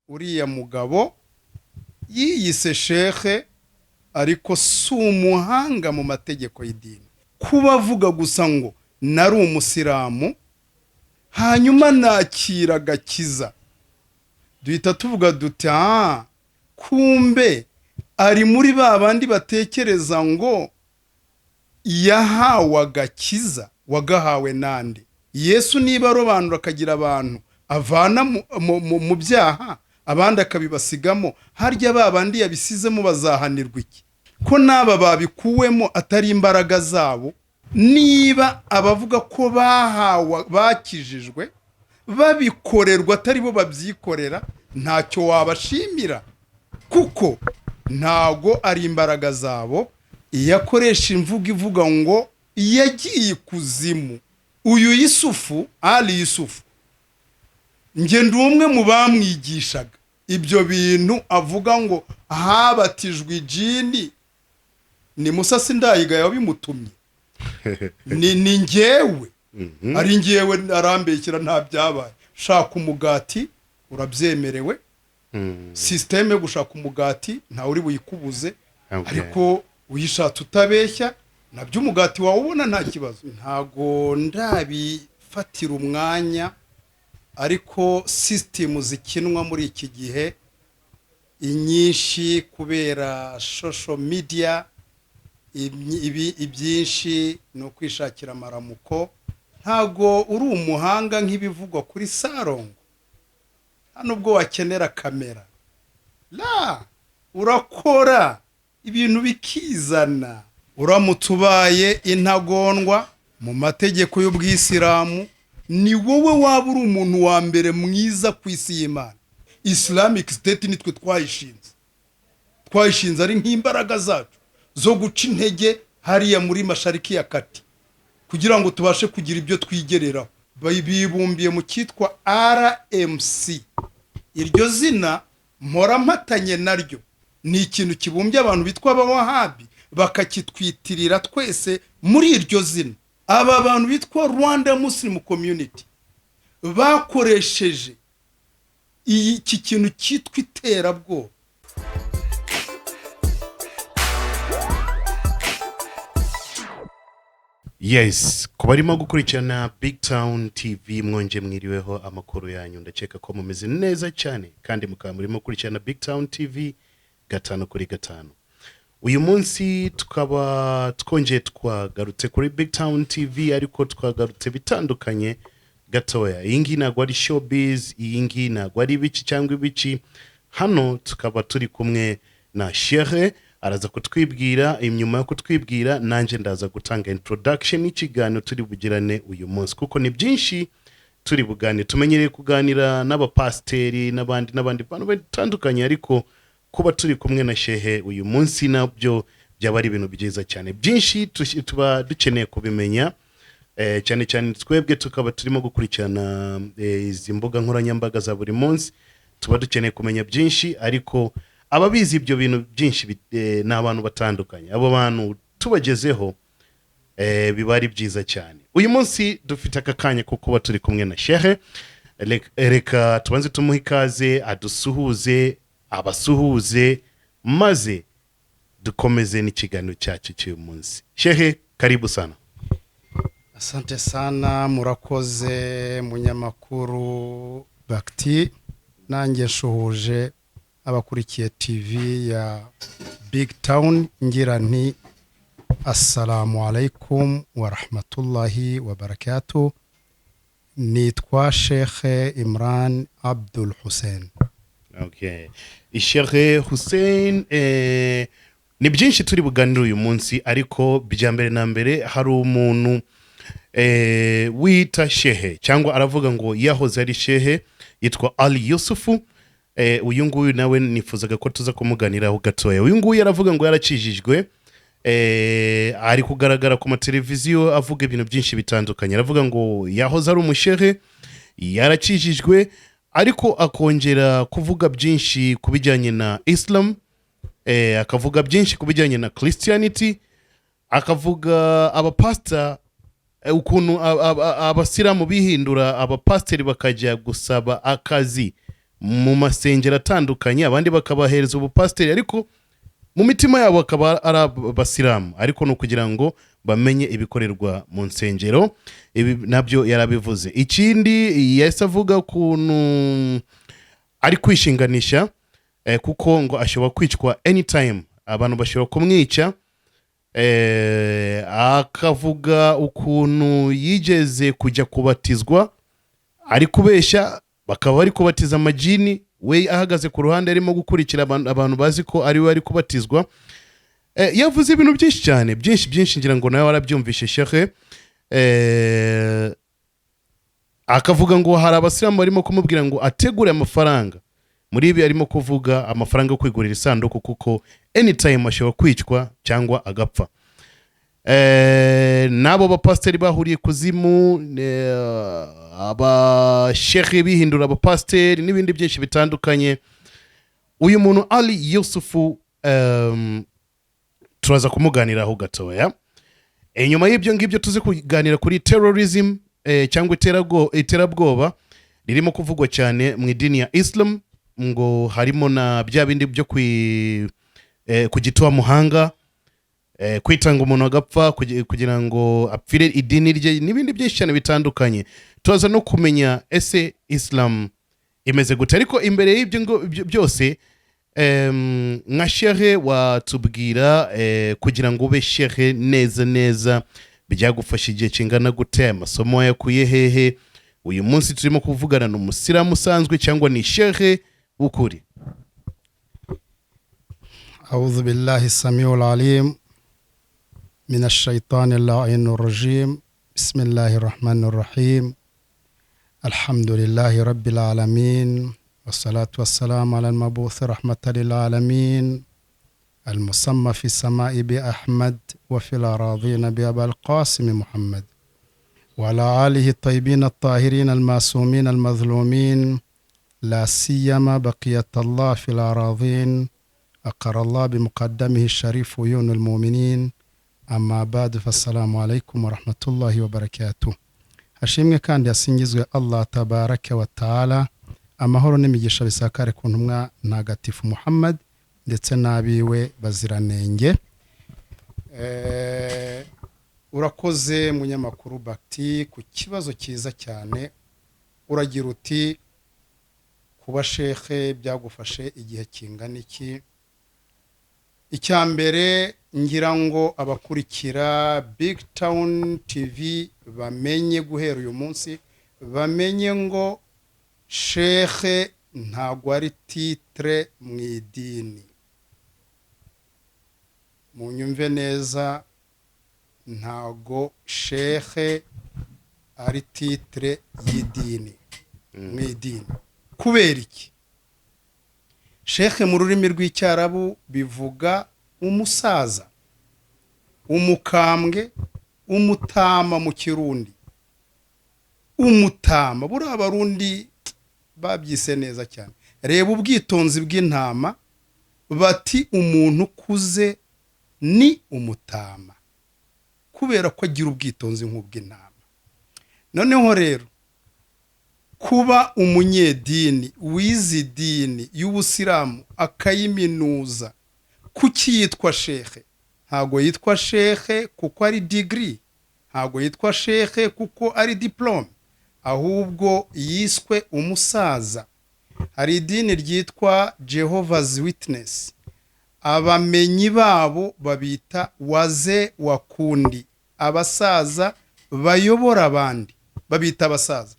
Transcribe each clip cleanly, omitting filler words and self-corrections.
Uriya mugabo yiyise shekhe, ariko si umuhanga mu mategeko y'idini. Kuba avuga gusa ngo nari umusilamu hanyuma nakira agakiza, duhita tuvuga duti: "Ah, kumbe ari muri ba bandi batekereza ngo yahawe agakiza." Wagahawe nande? Yesu niba arobanura akagira abantu avana mu byaha, abandi akabibasigamo, harya ba bandi yabisizemo bazahanirwa iki, ko n'aba babikuwemo atari imbaraga zabo? Niba abavuga ko bahawe, bakijijwe, babikorerwa atari bo babyikorera, ntacyo wabashimira kuko ntago ari imbaraga zabo. Iyo akoresha imvugo ivuga ngo yagiye ikuzimu, uyu Yusufu, Ali Yusufu, njye ndi umwe mu bamwigishaga ibyo bintu avuga ngo habatijwe ijini. Ni Musa Sindayiga wabimutumye? Ni njyewe, ari njyewe arambekera, nta byabaye. Shaka umugati, urabyemerewe. Système yo gushaka umugati ntawe uri buyikubuze, ariko uyishatse utabeshya nabyo umugati wawe ubona nta kibazo. Ntago ndabifatira umwanya, ariko sisitemu zikinwa muri iki gihe inyinshi kubera social media, ibi ibyinshi ni ukwishakira amaramuko. Ntago uri umuhanga nk'ibivugwa kuri sarongo, nta nubwo wakenera kamera, la urakora ibintu bikizana. Uramutse ubaye intagondwa mu mategeko y'ubwisilamu, ni wowe waba uri umuntu wa mbere mwiza ku isi y'Imana. Islamic State nitwe twayishinze, twayishinze ari nk'imbaraga zacu zo guca intege hariya muri Mashariki ya Kati kugira ngo tubashe kugira ibyo twigereraho. Bibumbiye mu cyitwa RMC. Iryo zina mpora mpatanye naryo, ni ikintu kibumbye abantu bitwa Abawahabi, bakakitwitirira twese muri iryo zina. Aba bantu bitwa Rwanda Muslim Community bakoresheje iki kintu cyitwa iterabwoba. Yes, ku barimo gukurikirana Big Town TV, mwonje mwiriweho, amakuru yanyu? Ndakeka ko mumeze neza cyane kandi mukaba murimo gukurikirana Big Town TV gatanu kuri gatanu. Uyu munsi tukaba twongeye twagarutse kuri Big Town TV, ariko twagarutse bitandukanye gatoya. Iyi ngiyi ntabwo ari showbiz, iyi ngiyi ntabwo ari ibiki cyangwa ibiki. Hano tukaba turi kumwe na shehe, araza kutwibwira. Inyuma yo kutwibwira, nanjye ndaza gutanga introduction y'ikiganiro turi bugirane uyu munsi, kuko ni byinshi turi buganire. Tumenyereye kuganira n'abapasiteri n'abandi n'abandi bantu batandukanye, ariko kuba turi kumwe na shehe uyu munsi nabyo byaba ari ibintu byiza cyane. Byinshi tuba dukeneye kubimenya, cyane cyane twebwe tukaba turimo gukurikirana izi mbuga nkoranyambaga za buri munsi, tuba dukeneye kumenya byinshi. Ariko ababizi ibyo bintu byinshi ni abantu batandukanye. Abo bantu tubagezeho, biba ari byiza cyane. Uyu munsi dufite aka kanya ko kuba turi kumwe na shehe. Reka tubanze tumuhe ikaze, adusuhuze, abasuhuze, maze dukomeze n'ikiganiro cyacu cy'uyu munsi. Shehe, karibu sana. Asante sana, murakoze munyamakuru Bakiti. Nanjye nshuhuje abakurikiye TV ya Big Town, ngira nti: "Assalamu alaikum wa rahmatullahi wa barakatuh." Nitwa Shekhe Imran Abdul Hussein. Okay. Sheikh Hussein, ni byinshi turi buganire uyu munsi, ariko bya mbere na mbere hari umuntu wita shehe, cyangwa aravuga ngo yahoze ari shehe, yitwa Ali Yusufu. Uyu nguyu nawe nifuzaga ko tuza kumuganiraho gatoya. Uyu nguyu aravuga ngo yarakijijwe, ari kugaragara ku mateleviziyo avuga ibintu byinshi bitandukanye. Aravuga ngo yahoze ari umushehe, yarakijijwe, ariko akongera kuvuga byinshi ku bijyanye na Islam, akavuga byinshi ku bijyanye na Christianity, akavuga abapasita, ukuntu abasilamu bihindura abapasiteri bakajya gusaba akazi. Mu masengero atandukanye, abandi bakabahereza ubupasiteri, ariko mu mitima yabo bakaba ari abasilamu, ariko ni ukugira ngo bamenye ibikorerwa mu nsengero. Ibi nabyo yarabivuze. Ikindi yahise avuga ukuntu ari kwishinganisha, kuko ngo ashobora kwicwa anytime, abantu bashobora kumwica. Akavuga ukuntu yigeze kujya kubatizwa ari kubeshya, bakaba bari kubatiza amajini, we ahagaze ku ruhande arimo gukurikira abantu bazi ko ari we ari kubatizwa. Yavuze ibintu byinshi cyane, byinshi byinshi, ngira ngo nawe warabyumvishe, shehe. Akavuga ngo hari abasilamu barimo kumubwira ngo ategure amafaranga. Muri ibi arimo kuvuga amafaranga yo kwigurira isanduku, kuko anytime ashobora kwicwa cyangwa agapfa. N'abo bapasiteri bahuriye kuzimu, abashehe bihindura abapasiteri n'ibindi byinshi bitandukanye. Uyu muntu Ali Yusufu, turaza kumuganiraho gatoya. Inyuma y'ibyo ngibyo tuze kuganira kuri terrorism, cyangwa iterabwoba ririmo kuvugwa cyane mu idini ya Islam, ngo harimo na bya bindi byo kujitoa muhanga, kwitanga umuntu agapfa kugira ngo apfire idini rye n'ibindi byinshi cyane bitandukanye. Turaza no kumenya ese Islam imeze gute. Ariko imbere y'ibyo ngo byose, nka shehe watubwira, kugira ngo ube shehe neza neza byagufasha igihe kingana gute? Amasomo wayakuye hehe? Uyu munsi turimo kuvugana ni umusilamu usanzwe cyangwa ni shehe w'ukuri? أعوذ بالله السميع العليم من الشيطان اللعين الرجيم. بسم الله الرحمن الرحيم. الحمد لله رب العالمين، والصلاة والسلام على المبعوث رحمة للعالمين، المسمى في السماء بأحمد وفي الأراضين بأبا القاسم محمد، وعلى آله الطيبين الطاهرين المعصومين المظلومين، لا سيما بقية الله في الأراضين، أقر الله بمقدمه الشريف عيون المؤمنين. أما بعد، فالسلام عليكم ورحمة الله وبركاته. Hashimwe kandi hasingizwe Allah tabaraka wa taala. Amahoro n'imigisha bisakare ku ntumwa ntagatifu Muhammad ndetse n'abiwe baziranenge. Urakoze munyamakuru Bakti ku kibazo cyiza cyane. Uragira uti: "Kuba shehe byagufashe igihe kingana iki?" Icya mbere, ngira ngo abakurikira Big Town TV bamenye guhera uyu munsi, bamenye ngo shehe ntabwo ari titre mu idini. Munyumve neza, ntago shehe ari titre y'idini, mu idini. Kubera iki? Shehe mu rurimi rw'Icyarabu bivuga umusaza, umukambwe, umutama. Mu Kirundi umutama, buriya Abarundi babyise neza cyane. Reba ubwitonzi bw'intama, bati umuntu ukuze ni umutama, kubera ko agira ubwitonzi nk'ubw'intama. Noneho rero kuba umunyedini wize idini y'ubusilamu akayiminuza, kuki yitwa shehe? Ntabwo yitwa shehe kuko ari degree, ntabwo yitwa shehe kuko ari diplôme, ahubwo yiswe umusaza. Hari idini ryitwa Jehovah's Witness, abamenyi babo babita wazee wa kundi, abasaza bayobora abandi babita abasaza.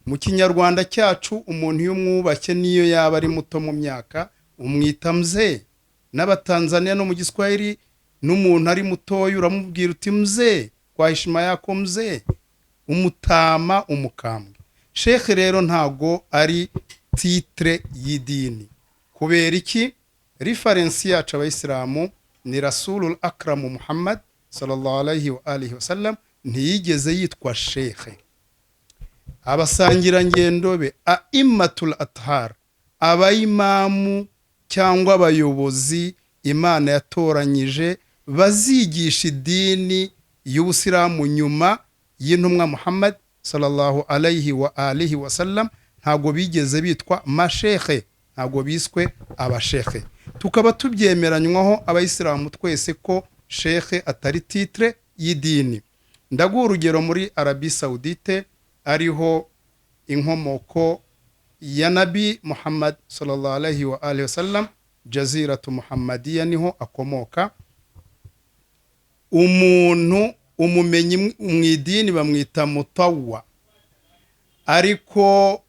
Mu Kinyarwanda cyacu, umuntu iyo umwubashye, niyo yaba ari muto mu myaka, umwita mzee. N'Abatanzaniya no mu Giswahili, n'umuntu ari mutoya uramubwira uti: "Mzee, kwa heshima yako mzee." Umutama, umukambwe. Shekhe rero ntago ari titre y'idini. Kubera iki? Reference yacu abayisilamu ni Rasulul Akramu Muhammad sallallahu alayhi wa alihi wasallam. Ntiyigeze yitwa shekhe. Abasangirangendo be, aimmatul athar, abayimamu cyangwa abayobozi Imana yatoranyije bazigisha idini y'ubusilamu nyuma y'intumwa Muhammad sallallahu alayhi wa alihi wasallam, ntago bigeze bitwa abashekhe. Ntabwo bigeze bitwa mashehe, ntabwo biswe abashehe. Tukaba tubyemeranywaho abayisilamu twese ko shehe atari titre y'idini. Ndaguha urugero: muri Arabie Saoudite, ariho inkomoko ya Nabi Muhammad sallallahu alaihi wa alihi wasallam, Jaziratu Muhammadiya, niho akomoka. Umuntu umumenyi mu idini bamwita mutawa, ariko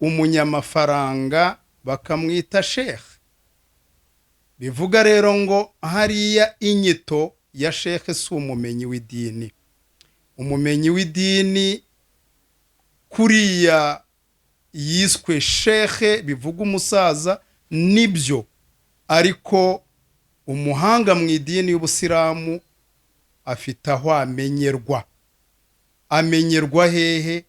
umunyamafaranga bakamwita sheikh. Bivuga rero ngo hariya inyito ya sheikh si umumenyi w'idini. Umumenyi w'idini kuriya yiswe shehe, bivuga umusaza, nibyo, ariko umuhanga mu idini y'ubusilamu afite aho amenyerwa. Amenyerwa hehe?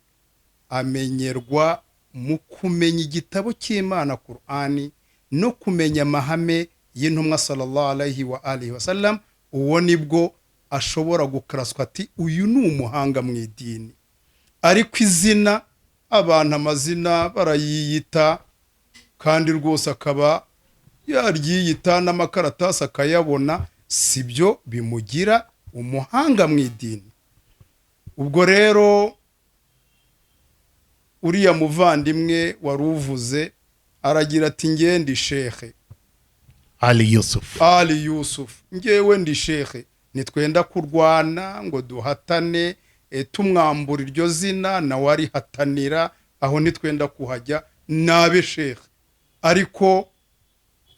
Amenyerwa mu kumenya igitabo cy'Imana Kur'ani no kumenya amahame y'intumwa sallallahu alaihi wa alihi wasallam. Uwo nibwo ashobora gukaraswa ati: "Uyu ni umuhanga mu idini." Ariko izina, abantu amazina barayiyita, kandi rwose akaba yaryiyita n'amakaratasi akayabona, si byo bimugira umuhanga mu idini. Ubwo rero uriya muvandimwe wari uvuze aragira ati: "Nge ndi shehe." Ali Yusuf. Ali Yusuf: "Ngewe ndi shehe." Nitwenda kurwana ngo duhatane, tumwambura iryo zina nawe arihatanira, aho nitwenda kuhajya, nabe shehe. Ariko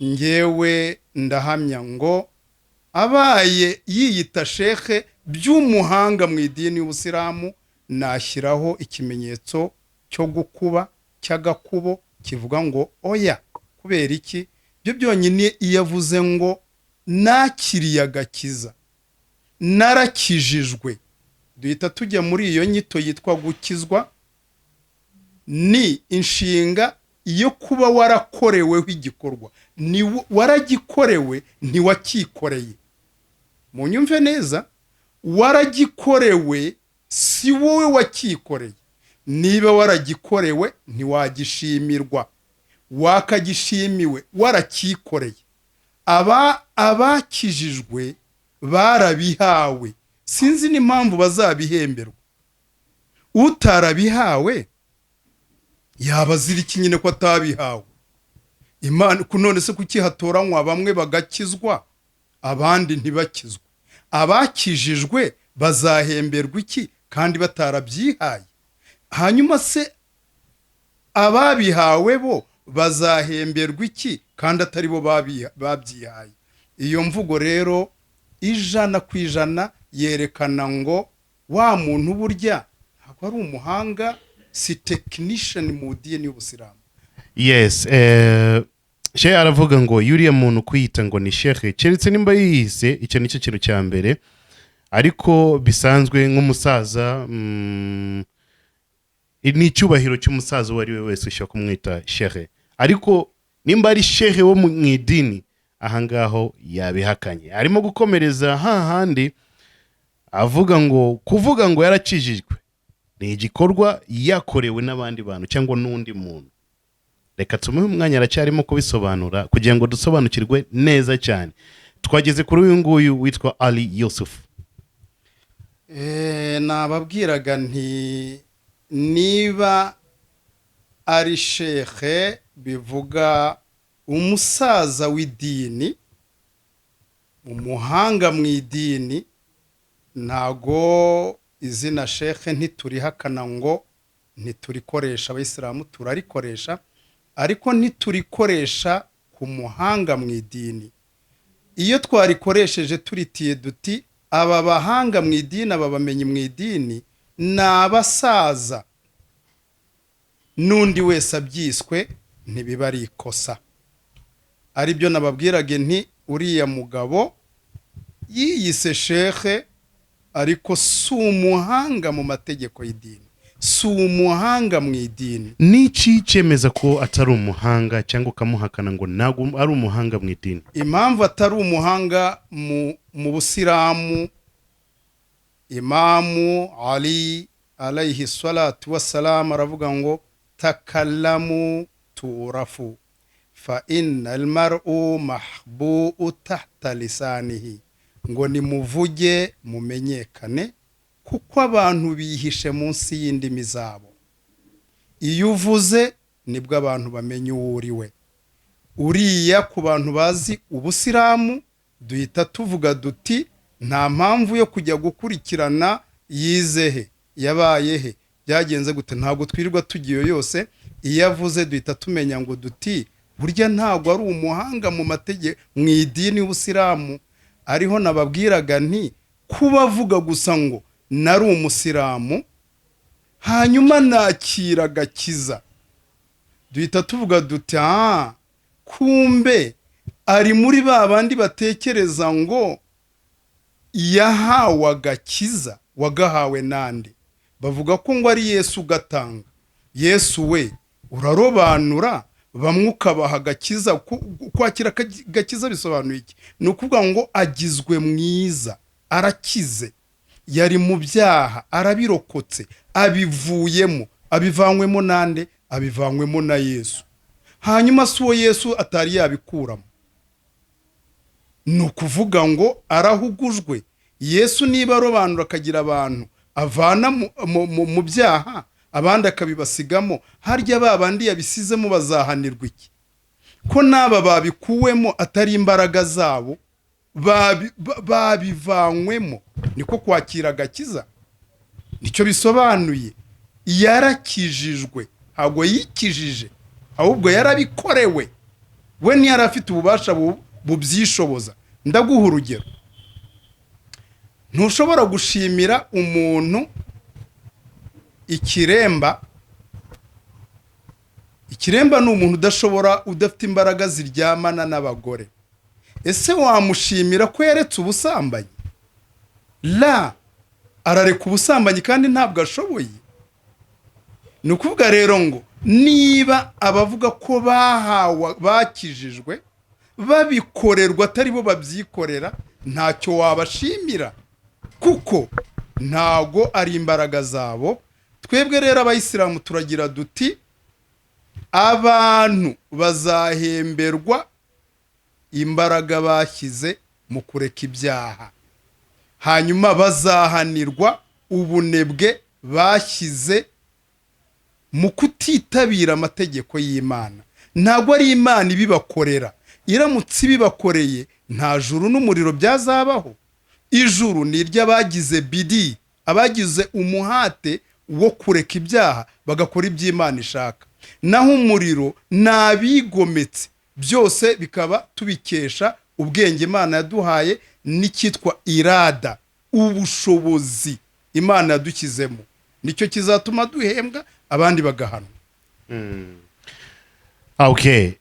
ngewe ndahamya ngo abaye yiyita shehe by'umuhanga mu idini y'ubusilamu, nashyiraho ikimenyetso cyo gukuba cy'agakubo kivuga ngo oya. Kubera iki? Byo byonyine iyo avuze ngo nakiriye agakiza, narakijijwe, duhita tujya muri iyo nyito yitwa gukizwa. Ni inshinga yo kuba warakoreweho igikorwa, ni waragikorewe, ntiwacyikoreye. Munyumve neza: waragikorewe, si wowe wacyikoreye. Niba waragikorewe, ntiwagishimirwa, wakagishimiwe waracyikoreye. Aba abakijijwe barabihawe, sinzi n'impamvu bazabihemberwa. Utarabihawe yaba azira iki nyine ko atabihawe? Imana none se kuki hatoranywa bamwe bagakizwa, abandi ntibakizwe? Abakijijwe bazahemberwa iki kandi batarabyihaye? Hanyuma se ababihawe bo bazahemberwa iki kandi atari bo babyihaye? Iyo mvugo rero 100% yerekana ngo wa muntu burya ntabwo ari umuhanga, si technician mu dini y'ubusilamu. Yes, shehe aravuga ngo yuriya muntu kwiyita ngo ni shehe, keretse nimba yiyise icyo, nicyo kintu cya mbere. Ariko bisanzwe nk'umusaza, ni icyubahiro cy'umusaza uwo ari we wese ushobora kumwita shehe. Ariko nimba ari shehe wo mu idini, ahangaho yabihakanye. Arimo gukomereza hahandi avuga ngo kuvuga ngo yarakijijwe ni igikorwa yakorewe n'abandi bantu cyangwa n'undi muntu. Reka tumuhe umwanya, aracyarimo kubisobanura kugira ngo dusobanukirwe neza cyane. Twageze kuri uyu nguyu witwa Ali Yusuf. Nababwiraga nti niba ari shehe, bivuga umusaza w'idini, umuhanga mu idini, ntago izina shehe ntiturihakana ngo ntiturikoresha. Abayisilamu turarikoresha, ariko ntiturikoresha ku muhanga mu idini. Iyo twarikoresheje turitiye duti: aba bahanga mu idini, aba bamenyi mu idini ni abasaza, n'undi wese abyiswe ntibiba ari ikosa. Aribyo nababwiraga nti uriya mugabo yiyise shehe, ariko si umuhanga mu mategeko y'idini, si umuhanga mu idini. Niki cyemeza ko atari umuhanga, cyangwa ukamuhakana ngo ntabwo ari umuhanga mu idini? Impamvu atari umuhanga mu busilamu, Imamu Ali alayhi salatu wassalamu aravuga ngo Takallamu turafu fa inna almar'u mahbu'u tahta lisanihi. Ngo nimuvuge mumenyekane, kuko abantu bihishe munsi y'indimi zabo. Iyo uvuze nibwo abantu bamenya uwo uri we. Uriya ku bantu bazi ubusilamu duhita tuvuga duti nta mpamvu yo kujya gukurikirana yize he, yabaye he, byagenze gute, ntabwo twirirwa tugiye yose. Iyo avuze duhita tumenya ngo duti burya ntabwo ari umuhanga mu mategeko, mu idini y'ubusilamu. Ariho nababwiraga nti kuba avuga gusa ngo nari umusilamu hanyuma nakira agakiza, duhita tuvuga duti ah, kumbe ari muri ba bandi batekereza ngo yahawe agakiza. Wagahawe nande? Bavuga ko ngo ari Yesu ugatanga. Yesu we urarobanura bamwe ukabaha agakiza. Kwakira agakiza bisobanuye iki? Ni ukuvuga ngo agizwe mwiza, arakize, yari mu byaha arabirokotse, abivuyemo. Abivanywemo nande? Abivanywemo na Yesu. Hanyuma si uwo Yesu atari yabikuramo, ni ukuvuga ngo arahugujwe. Yesu niba arobanura akagira abantu avana mu byaha, abandi akabibasigamo, harya ba bandi yabisizemo bazahanirwa iki, ko n'aba babikuwemo atari imbaraga zabo, babivanywemo? Niko kwakira agakiza, nicyo bisobanuye. Yarakijijwe, ntabwo yikijije, ahubwo yarabikorewe. We ntiyari afite ububasha bubyishoboza. Ndaguha urugero: ntushobora gushimira umuntu ikiremba. Ikiremba ni umuntu udashobora, udafite imbaraga ziryamana n'abagore. Ese wamushimira ko yaretse ubusambanyi? La, arareka ubusambanyi kandi ntabwo ashoboye. Ni ukuvuga rero ngo niba abavuga ko bahawe, bakijijwe, babikorerwa atari bo babyikorera, ntacyo wabashimira kuko ntago ari imbaraga zabo. Twebwe rero abayisilamu turagira duti abantu bazahemberwa imbaraga bashyize mu kureka ibyaha, hanyuma bazahanirwa ubunebwe bashyize mu kutitabira amategeko y'Imana. Ntabwo ari Imana ibibakorera. Iramutse ibibakoreye, nta juru n'umuriro byazabaho. Ijuru ni iry'abagize bidi, abagize umuhate wo kureka ibyaha bagakora iby'Imana ishaka, naho umuriro ni abigometse. Byose bikaba tubikesha ubwenge Imana yaduhaye n'icyitwa irada, ubushobozi Imana yadushyizemo. Nicyo kizatuma duhembwa, abandi bagahanwa. Okay,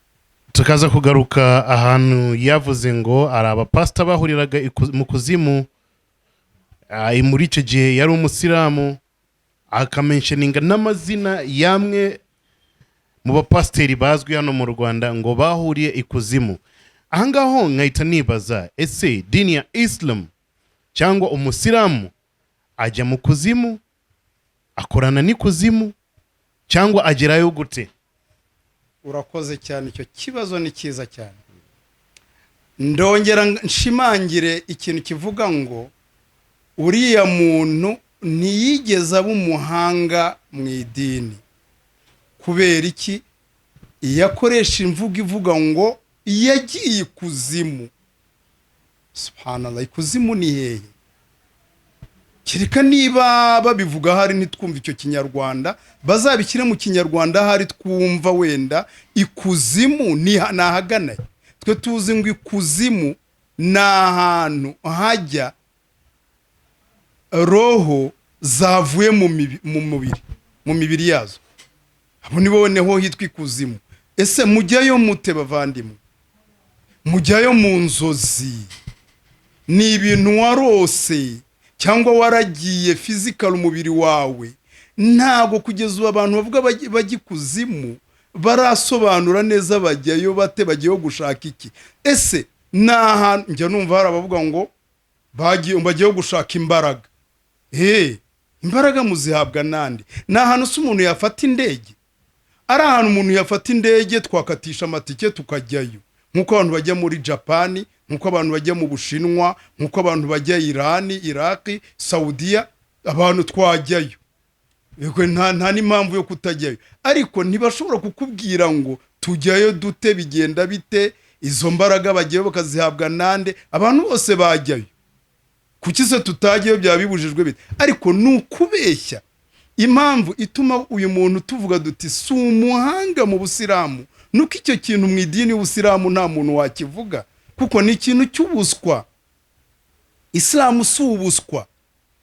tukaza kugaruka ahantu yavuze ngo hari abapasita bahuriraga mu kuzimu. Muri icyo gihe yari umusilamu, akamentioninga n'amazina y'amwe mu bapasiteri bazwi hano mu Rwanda ngo bahuriye ikuzimu. Ahangaho nkahita nibaza: ese dini ya Islam cyangwa umusilamu ajya mu kuzimu, akorana n'ikuzimu, cyangwa agerayo gute? Urakoze cyane, icyo kibazo ni cyiza cyane. Ndongera nshimangire ikintu kivuga ngo uriya muntu ntiyigeze aba umuhanga mu idini. Kubera iki? Iyo akoresha imvugo ivuga ngo yagiye ikuzimu, subhanallah, ikuzimu ni hehe? Kereka niba babivuga ahari ntitwumve icyo Kinyarwanda, bazabishyire mu Kinyarwanda ahari twumva. Wenda ikuzimu ni ahagana he? Twe tuzi ngo ikuzimu ni ahantu hajya roho zavuye mu mubiri, mu mibiri yazo. Abo ni bo niho hitwa ikuzimu. Ese mujyayo mute, bavandimwe? Mujyayo mu nzozi? Ni ibintu warose cyangwa waragiye physical, umubiri wawe? Ntabwo kugeza ubu abantu bavuga bajya ikuzimu barasobanura neza bajyayo bate, bagiyeyo gushaka iki. Ese ni ahantu njya numva hari abavuga ngo bagiye, bagiyeyo gushaka imbaraga. Imbaraga muzihabwa nande? Ni ahantu se umuntu yafata indege? Ari ahantu umuntu yafata indege, twakatisha amatike tukajyayo, nk'uko abantu bajya muri Japani, nk'uko abantu bajya mu Bushinwa, nk'uko abantu bajya Irani, Iraki, Saudiya. Abantu twajyayo. Yego, nta n'impamvu yo kutajyayo, ariko ntibashobora kukubwira ngo tujyayo dute, bigenda bite, izo mbaraga bagiyeyo bakazihabwa nande. Abantu bose bajyayo, kuki se tutajyayo? Byaba bibujijwe bite? Ariko ni ukubeshya. Impamvu ituma uyu muntu tuvuga duti si umuhanga mu Busilamu, nuko icyo kintu mu idini y'Ubusilamu nta muntu wakivuga, kuko ni ikintu cy'ubuswa. Isilamu si ubuswa.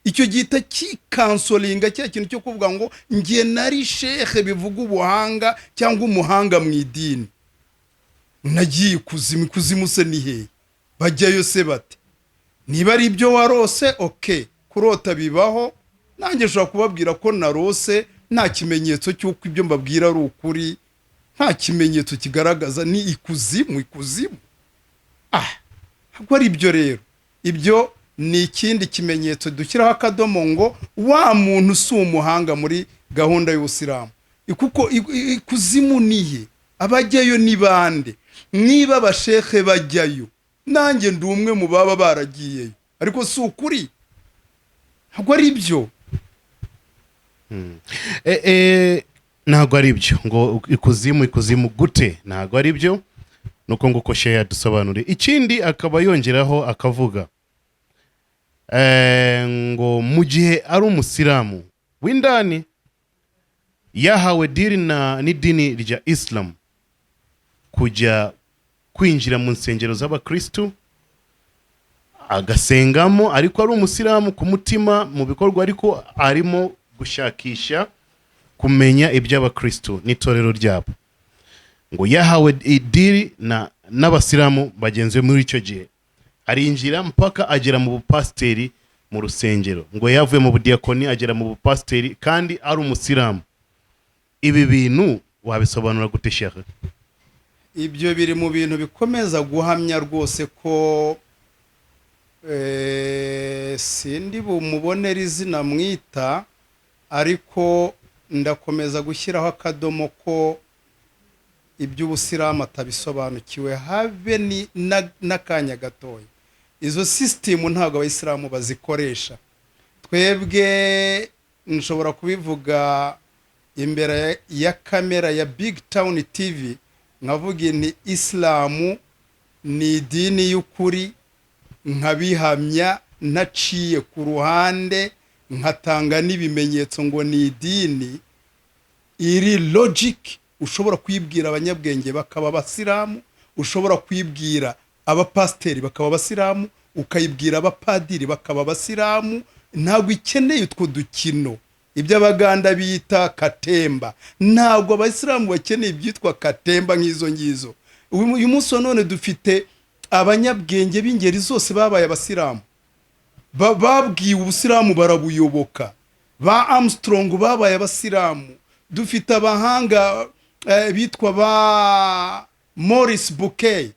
Icyo gihita kikansoringa cya kintu cyo kuvuga ngo njye nari shehe, bivuga ubuhanga cyangwa umuhanga mu idini. Nagiye ikuzimu. Ikuzimu se ni hehe? Bajyayo se bate? Niba ari ibyo warose, okay, kurota bibaho. Nanjye nshobora kubabwira ko narose, nta kimenyetso cy'uko ibyo mbabwira ari ukuri, nta kimenyetso kigaragaza ni ikuzimu. Ikuzimu, ah, ntabwo ari ibyo. Rero ibyo ni ikindi kimenyetso dushyiraho akadomo ngo wa muntu si umuhanga muri gahunda y'Ubusilamu, kuko ikuzimu nihe? Abajyayo ni bande? Niba abashehe bajyayo, nanjye ndi umwe mu baba baragiyeyo, ariko si ukuri, ntabwo ari byo. Ntabwo ari byo ngo ikuzimu, ikuzimu gute? Ntabwo ari byo. Nuko nguko shehe yadusobanuriye. Ikindi akaba yongeraho akavuga ngo mu gihe ari umusilamu w'indani, yahawe diri na n'idini rya Isilamu kujya kwinjira mu nsengero z'abakristu agasengamo, ariko ari umusilamu ku mutima, mu bikorwa, ariko arimo gushakisha kumenya iby'abakristu n'itorero ryabo. Ngo yahawe idiri na n'abasilamu bagenzi be muri icyo gihe, arinjira mpaka agera mu bupasiteri mu rusengero. Ngo yavuye mu budiyakoni agera mu bupasiteri kandi ari umusilamu. Ibi bintu wabisobanura gute, shehe? Ibyo biri mu bintu bikomeza guhamya rwose ko sindi bumubonere izina mwita, ariko ndakomeza gushyiraho akadomo ko iby'ubusilamu atabisobanukiwe habe ni n'akanya gatoya. Izo sisitemu ntabwo abayisilamu bazikoresha. Twebwe nshobora kubivuga imbere ya kamera ya Big Town TV, nkavuga nti Isilamu ni idini y'ukuri, nkabihamya ntaciye ku ruhande, nkatanga n'ibimenyetso ngo ni idini iri logic, ushobora kuyibwira abanyabwenge bakaba abasilamu, ushobora kuyibwira abapasiteri bakaba abasilamu, ukayibwira abapadiri bakaba abasilamu. Ntabwo ikeneye utwo dukino, ibyo Abaganda bita katemba. Ntabwo abayisilamu bakeneye ibyitwa katemba nk'izo ngizo. Uyu munsi wa none dufite abanyabwenge b'ingeri zose babaye abasilamu. Babwiwe ubusilamu barabuyoboka. Ba Armstrong babaye abasilamu. Dufite abahanga bitwa ba Maurice Bucaille,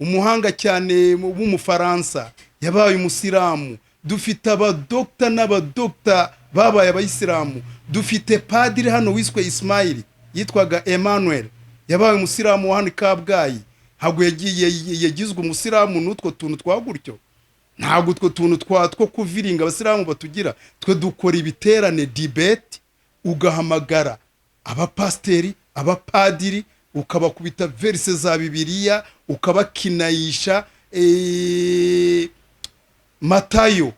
umuhanga cyane w'Umufaransa, yabaye umusilamu. Dufite abadokita n'abadokita babaye abayisilamu. Dufite padiri hano wiswe Ismail, yitwaga Emmanuel, yabaye umusilamu wa hano i Kabgayi. Ntabwo yagiye yagizwe umusilamu n'utwo tuntu twa gutyo. Ntabwo utwo tuntu two kuviringa abasilamu batugira. Twe dukora ibiterane, debate, ugahamagara abapasiteri, abapadiri, ukabakubita verse za Bibiliya, ukabakinayisha. Matayo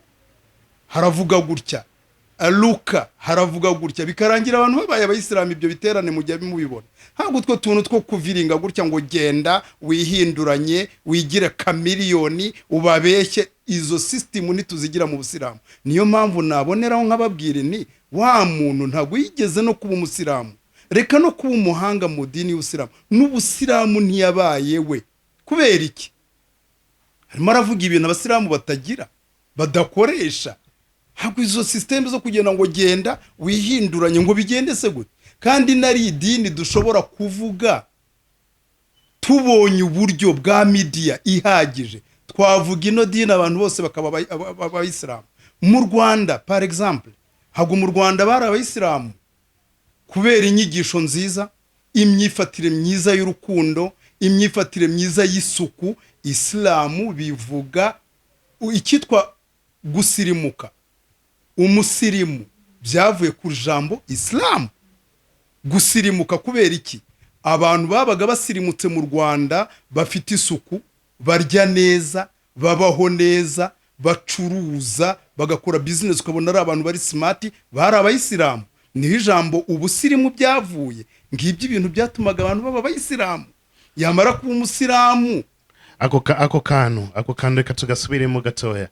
haravuga gutya, Luka haravuga gutya, bikarangira abantu babaye abayisilamu. Ibyo biterane mujya mubibona. Ntabwo utwo tuntu two kuviringa gutya ngo genda wihinduranye, wigire chameleon, ubabeshye, izo sisitemu ntituzigira mu busilamu. Niyo mpamvu naboneraho nkababwira ni wa muntu ntabwo yigeze no kuba umusilamu, reka no kuba umuhanga mu dini y'ubusilamu, n'ubusilamu ntiyabaye we. Kubera iki? Arimo aravuga ibintu abasilamu batagira, badakoresha. Ntabwo izo sisiteme zo kugenda ngo genda wihinduranye, ngo bigende se gute, kandi nari idini dushobora kuvuga tubonye uburyo bwa media ihagije, twavuga ino dini abantu bose bakaba abayisilamu. Mu Rwanda, par exemple, ntabwo mu Rwanda bari abayisilamu kubera inyigisho nziza. Imyifatire myiza y'urukundo, imyifatire myiza y'isuku. Isilamu bivuga icyitwa gusirimuka. Umusirimu byavuye ku jambo isilamu, gusirimuka. Kubera iki? Abantu babaga basirimutse mu Rwanda, bafite isuku, barya neza, babaho neza, bacuruza, bagakora business, ukabona ari abantu bari smart, bari abayisilamu. Niho ijambo ubusirimu byavuye. Ngibyo ibintu byatumaga abantu baba abayisilamu. Yamara kuba umusilamu. Ako kantu reka tugasubiremo gatoya.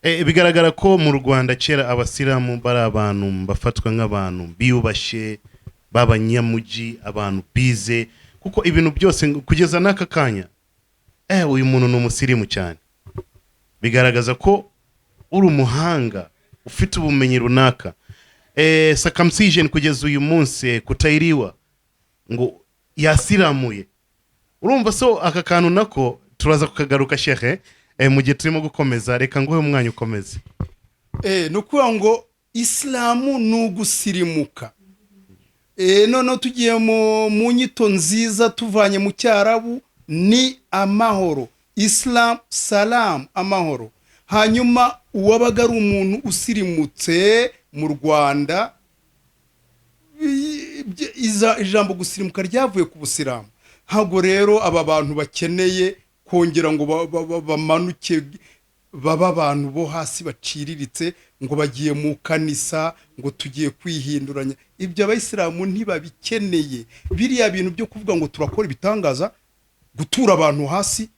Bigaragara ko mu Rwanda kera abasilamu bari abantu bafatwa nk'abantu biyubashye, b'abanyamujyi, abantu bize, kuko ibintu byose kugeza n'aka kanya, uyu muntu ni umusirimu cyane, bigaragaza ko uri umuhanga, ufite ubumenyi runaka. Circumcision kugeza uyu munsi, kutayiriwa ngo yasiramuye, urumva? So aka kantu nako turaza kukagaruka, shehe, mu gihe turimo gukomeza. Reka nguhe umwanya ukomeze. Ni ukuvuga ngo isilamu ni ugusirimuka. Noneho tugiye mu nyito nziza tuvanye mu Cyarabu, ni amahoro. Isilamu, salamu, amahoro. Hanyuma uwabaga ari umuntu usirimutse mu Rwanda, ijambo gusirimuka ryavuye ku busilamu. Ntabwo rero aba bantu bakeneye kongera ngo bamanuke baba abantu bo hasi baciriritse, ngo bagiye mu kanisa, ngo tugiye kwihinduranya. Ibyo abayisilamu ntibabikeneye. Biriya bintu byo kuvuga ngo turakora ibitangaza, gutura abantu hasi,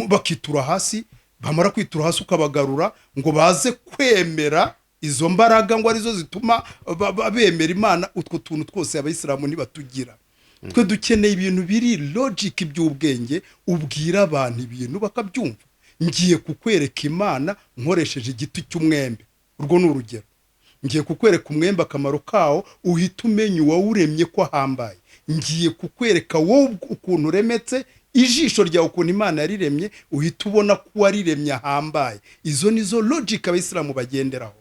bakitura hasi, bamara kwitura hasi ukabagarura, ngo baze kwemera izo mbaraga ngo arizo zituma bemera Imana, utwo tuntu twose abayisilamu ntibatugira. Twe dukeneye ibintu biri logic, by'ubwenge, ubwira abantu ibintu bakabyumva. Ngiye kukwereka Imana nkoresheje igiti cy'umwembe, urwo ni urugero. Ngiye kukwereka umwembe, akamaro kawo, uhita umenya uwawuremye ko ahambaye. Ngiye kukwereka wowe ukuntu uremetse, ijisho ryawe ukuntu Imana yariremye, uhita ubona ko uwariremye ahambaye. Izo nizo logic abayisilamu bagenderaho.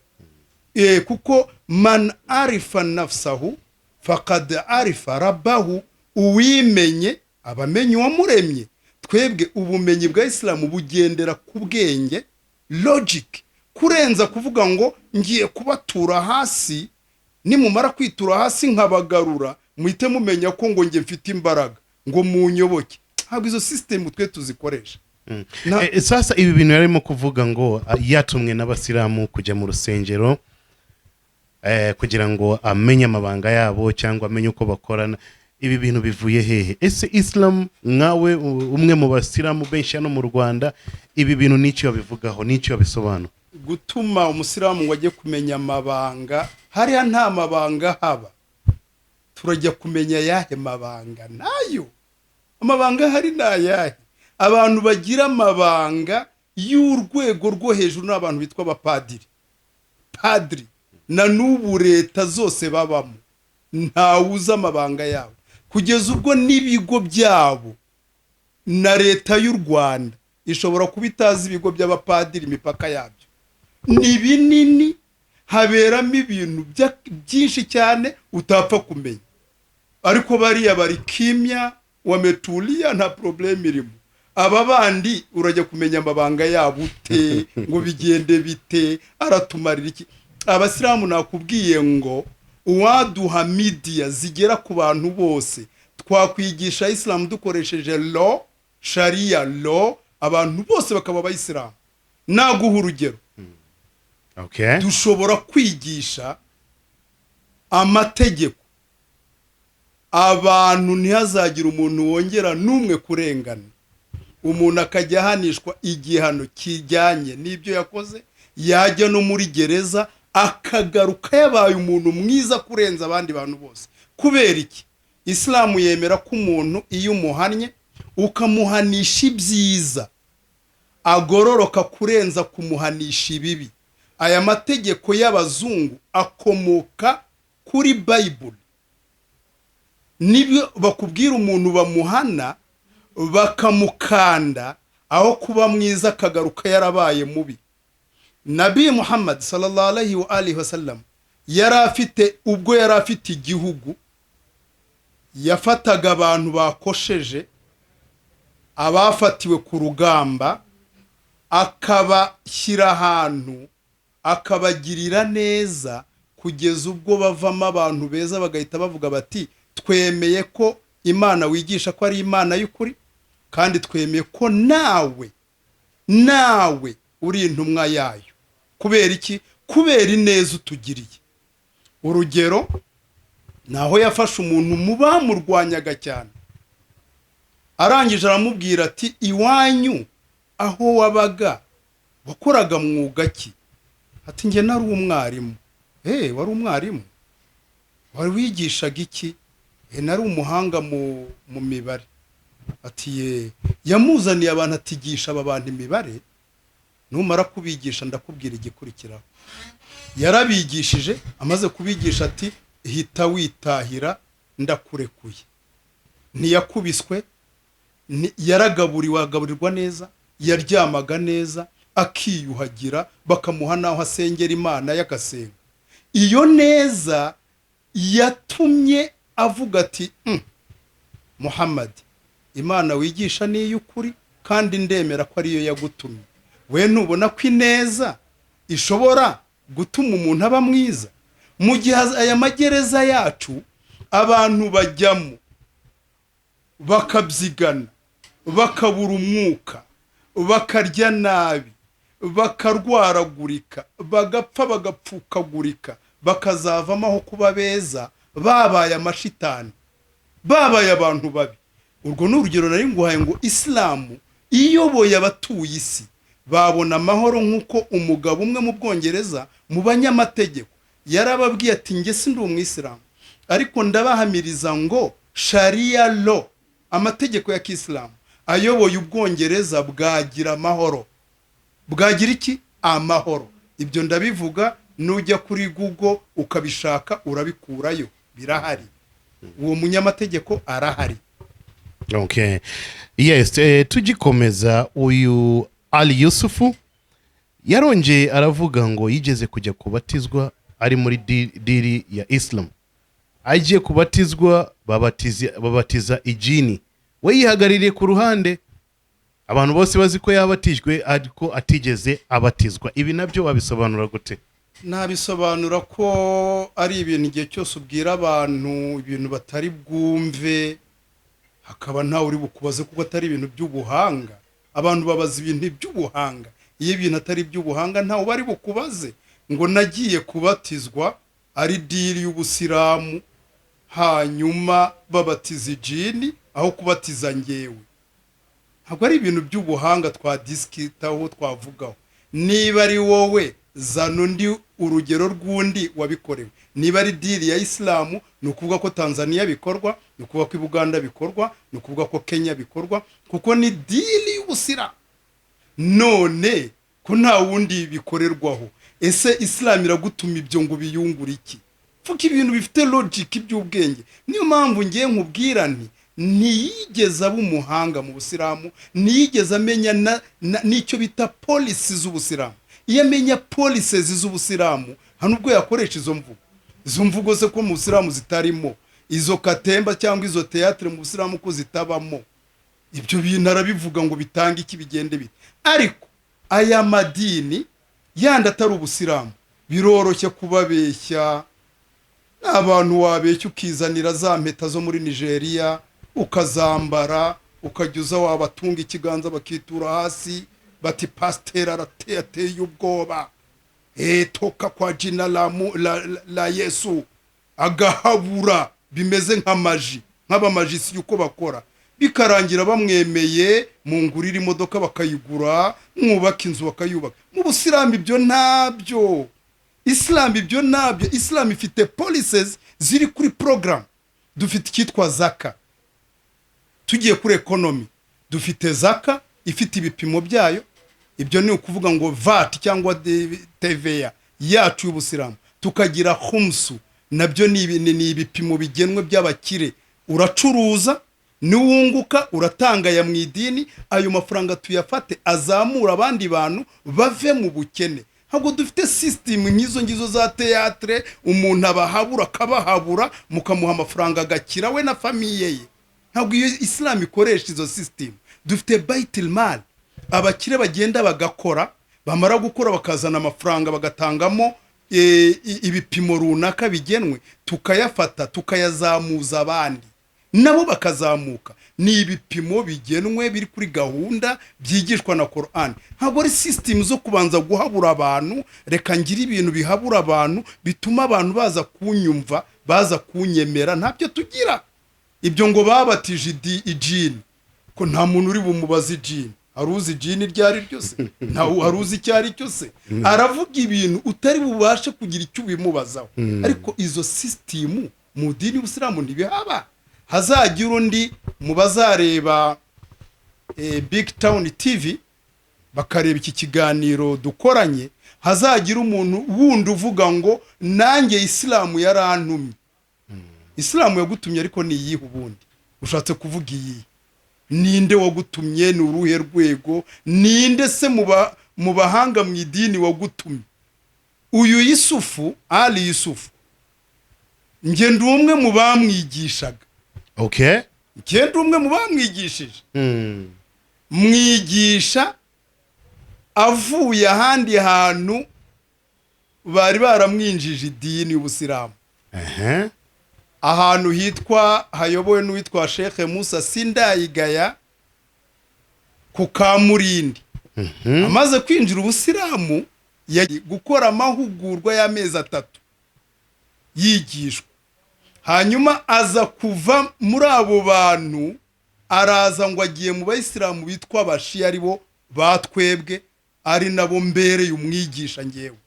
Kuko man arifa nafsahu fakad arifa rabbahu, uwimenye aba amenya uwamuremye. Twebwe ubumenyi bwa isilamu bugendera ku bwenge, logic, kurenza kuvuga ngo ngiye kubatura hasi, nimumara kwitura hasi nkabagarura, muhite mumenya ko ngo njye mfite imbaraga, ngo munyoboke. Ntabwo izo sisitemu twe tuzikoresha. Sasa ibi bintu yarimo kuvuga ngo yatumwe n'abasilamu kujya mu rusengero, kugira ngo amenye amabanga yabo cyangwa amenye uko bakorana, ibi bintu bivuye hehe? Ese Islam, nkawe umwe mu basilamu benshi hano mu Rwanda, ibi bintu n'icyo babivugaho, n'icyo babisobanura? Gutuma umusilamu ngo ajye kumenya amabanga, hariya nta mabanga haba. Turajya kumenya ayahe mabanga? Nayo amabanga ahari ni ayahe? Abantu bagira amabanga y'urwego rwo hejuru ni abantu bitwa abapadiri, padiri. Na n'ubu leta zose babamo ntawuzi amabanga yabo, kugeza ubwo n'ibigo byabo, na leta y'u Rwanda ishobora kuba itazi ibigo by'abapadiri. Imipaka yabyo ni binini, haberamo ibintu byinshi cyane utapfa kumenya. Ariko bariya bari kimya, wametulia, nta problème irimo. Aba bandi urajya kumenya amabanga yabo ute, ngo bigende bite, aratumarira iki? Abasilamu nakubwiye ngo uwaduha media zigera ku bantu bose, twakwigisha isilamu dukoresheje law, sharia law, abantu bose bakaba abayisilamu. Naguha urugero. Dushobora kwigisha amategeko abantu, ntihazagire umuntu wongera n'umwe kurengana, umuntu akajya ahanishwa igihano kijyanye n'ibyo yakoze, yajya no muri gereza akagaruka yabaye umuntu mwiza kurenza abandi bantu bose. Kubera iki? Isilamu yemera ko umuntu iyo umuhannye, ukamuhanisha ibyiza, agororoka kurenza kumuhanisha ibibi. Aya mategeko y'abazungu akomoka kuri Bayibuli. Nibyo bakubwira, umuntu bamuhana bakamukanda, aho kuba mwiza akagaruka yarabaye mubi. Nabi Muhammad sallallahu alaihi wa alihi wasallam yari afite, ubwo yari afite igihugu, Yafataga abantu bakosheje, abafatiwe ku rugamba, akabashyira ahantu, akabagirira neza kugeza ubwo bavamo abantu beza, bagahita bavuga bati: "Twemeye ko Imana wigisha ko ari Imana y'ukuri, kandi twemeye ko nawe uri intumwa yayo." Kubera iki? Kubera ineza utugiriye. Urugero ni aho yafashe umuntu mu bamurwanyaga cyane, arangije aramubwira ati: "Iwanyu aho wabaga wakoraga mwuga ki?" Ati: "Njye nari umwarimu." "Wari umwarimu? Wari wigishaga iki?" "Nari umuhanga mu mibare." Ati: "Ye." Yamuzaniye abantu, atigisha aba bantu imibare, numara kubigisha ndakubwira igikurikiraho. Yarabigishije, amaze kubigisha ati: "Hita witahira, ndakurekuye." Ntiyakubiswe, yaragaburiwe, agaburirwa neza, yaryamaga neza, akiyuhagira, bakamuha n'aho asengera Imana y'agasenga. Iyo neza yatumye avuga ati: "Muhammad, Imana wigisha ni iy'ukuri, kandi ndemera ko ariyo yagutumye." We ntubona ko ineza ishobora gutuma umuntu aba mwiza? Mu gihe aya magereza yacu abantu bajyamo bakabyigana, bakabura umwuka, bakarya nabi, bakarwaragurika, bagapfa, bagapfukagurika, bakazavamo aho kuba beza babaye amashitani, babaye abantu babi. Urwo ni urugero nari nguhaye ngo Isilamu iyoboye abatuye isi babona amahoro, nk'uko umugabo umwe mu Bwongereza mu banyamategeko yarababwiye ati: "Njye si ndi umwisilamu, ariko ndabahamiriza ngo Sharia law, amategeko ya kisilamu ayoboye, Ubwongereza bwagira amahoro." Bwagira iki? Amahoro. Ibyo ndabivuga, nujya kuri Google ukabishaka urabikurayo, birahari, uwo munyamategeko arahari. Okay, yes. Tugikomeza, uyu Ali Yusufu yarongeye aravuga ngo yigeze kujya kubatizwa ari muri dini ya Islam. Agiye kubatizwa, babatiza ijini, we yihagarariye ku ruhande. Abantu bose bazi ko yabatijwe, ariko atigeze abatizwa. Ibi nabyo wabisobanura gute? Nabisobanura ko ari ibintu, igihe cyose ubwira abantu ibintu batari bwumve, hakaba ntawe uri bukubaze, kuko atari ibintu by'ubuhanga. Abantu babaza ibintu by'ubuhanga. Iyo ibintu atari iby'ubuhanga, ntawe bari bukubaze ngo nagiye kubatizwa ari dini y'ubusilamu, hanyuma babatiza ijini aho kubatiza ngewe. Ntabwo ari ibintu by'ubuhanga twadisikitaho, twavugaho. Niba ari wowe, zana undi, urugero rw'undi wabikorewe. Niba ari dini ya Isilamu, ni ukuvuga ko Tanzania bikorwa, ni ukuvuga ko i Buganda bikorwa, ni ukuvuga ko Kenya bikorwa, kuko ni dini y'ubusilamu. None ko nta wundi bikorerwaho, ese Isilamu iragutuma ibyo ngo biyungure iki? Fuka ibintu bifite logic by'ubwenge. Niyo mpamvu ngiye nkubwira nti ntiyigeze aba umuhanga mu busilamu, ntiyigeze amenya n'icyo bita policy z'ubusilamu. Iyo amenya policies z'ubusilamu, hano ubwo yakoresha izo mvugo. Izo mvugo se ko mu busilamu zitarimo, izo katemba cyangwa izo théâtre mu busilamu ko zitabamo, ibyo bintu arabivuga ngo bitange iki, bigende bite? Ariko aya madini yandi atari ubusilamu biroroshye kubabeshya. Ni abantu wabeshya, ukizanira za mpeta zo muri Nigeria, ukazambara, ukajya uza wabatunga ikiganza bakitura hasi, bati: "Pasiteri arateye, ateye ubwoba. Toka kwa jina la Yesu." Agahabura bimeze nk'amaji, nk'abamajisi uko bakora, bikarangira bamwemeye, mu ngurira imodoka bakayigura, mwubaka inzu bakayubaka. Mu busilamu ibyo ntabyo. Isilamu ibyo ntabyo. Isilamu ifite policies ziri kuri program. Dufite icyitwa zaka. Tugiye kuri economy, dufite zaka ifite ibipimo byayo. Ibyo ni ukuvuga ngo VAT cyangwa TVA yacu y'ubusilamu. Tukagira khumsu, nabyo ni ibipimo bigenwe by'abakire. Uracuruza, niwunguka uratanga aya mu idini, ayo mafaranga tuyafate azamura abandi bantu bave mu bukene. Ntabwo dufite sisitemu nk'izo ngizo za théâtre, umuntu abahabura akabahabura, mukamuha amafaranga agakira we na famille ye. Ntabwo iyo Isilamu ikoresha izo sisitemu. Dufite baitul mal, abakire bagenda bagakora, bamara gukora bakazana amafaranga, bagatangamo ibipimo runaka bigenwe, tukayafata tukayazamuza abandi nabo bakazamuka. Ni ibipimo bigenwe biri kuri gahunda byigishwa na Quran. Ntabwo ari sisitemu zo kubanza guhabura abantu. Reka ngire ibintu bihabura abantu, bituma abantu baza kunyumva, baza kunyemera. Ntabyo tugira ibyo ngo babatije ijini, ko nta muntu uri bumubaze ijini. Hari uzi ijini iryo ari ryo se? Nta hari uzi icyo ari cyo se? Aravuga ibintu utari bubashe kugira icyo ubimubazaho. Ariko izo sisitemu mu dini y'Ubusilamu ntibihaba. Hazagira undi mu bazareba Big Town TV, bakareba iki kiganiro dukoranye, hazagira umuntu wundi uvuga ngo nanjye Isilamu yarantumye. Isilamu yagutumye, ariko ni iyihe ubundi? Ushatse kuvuga iyihe? Ninde wagutumye? Ni uruhe rwego? Ninde se mu bahanga mu idini wagutumye? Uyu Yusufu, Ali Yusufu, njye ndi umwe mu bamwigishaga. Njye ndi umwe mu bamwigishije. Mwigisha avuye ahandi hantu bari baramwinjije idini y'Ubusilamu, ahantu hitwa hayobowe n'uwitwa Sheikh Musa Sindayigaya ku Kamurindi. Amaze kwinjira Ubusilamu, yagiye gukora amahugurwa y'amezi 3 yigishwa, hanyuma aza kuva muri abo bantu, araza ngo agiye mu Bayisilamu bitwa Abashiya, ari bo batwebwe, ari nabo mbereye umwigisha ngewe.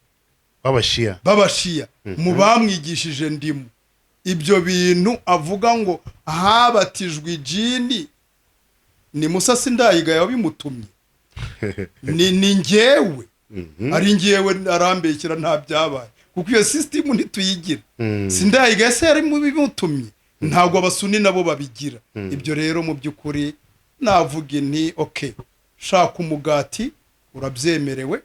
W'Abashiya? B'Abashiya. Mu bamwigishije ndimo. Ibyo bintu avuga ngo habatijwe ijini, ni Musa Sindayigaya wabimutumye? Ni ngewe? Ari ngewe arambekera, nta byabaye, kuko iyo sisitemu ntituyigira. Sindayigaya se yari mu bimutumye? Ntabwo Abasuni nabo babigira ibyo. Rero mu by'ukuri navuga nti okay, shaka umugati urabyemerewe,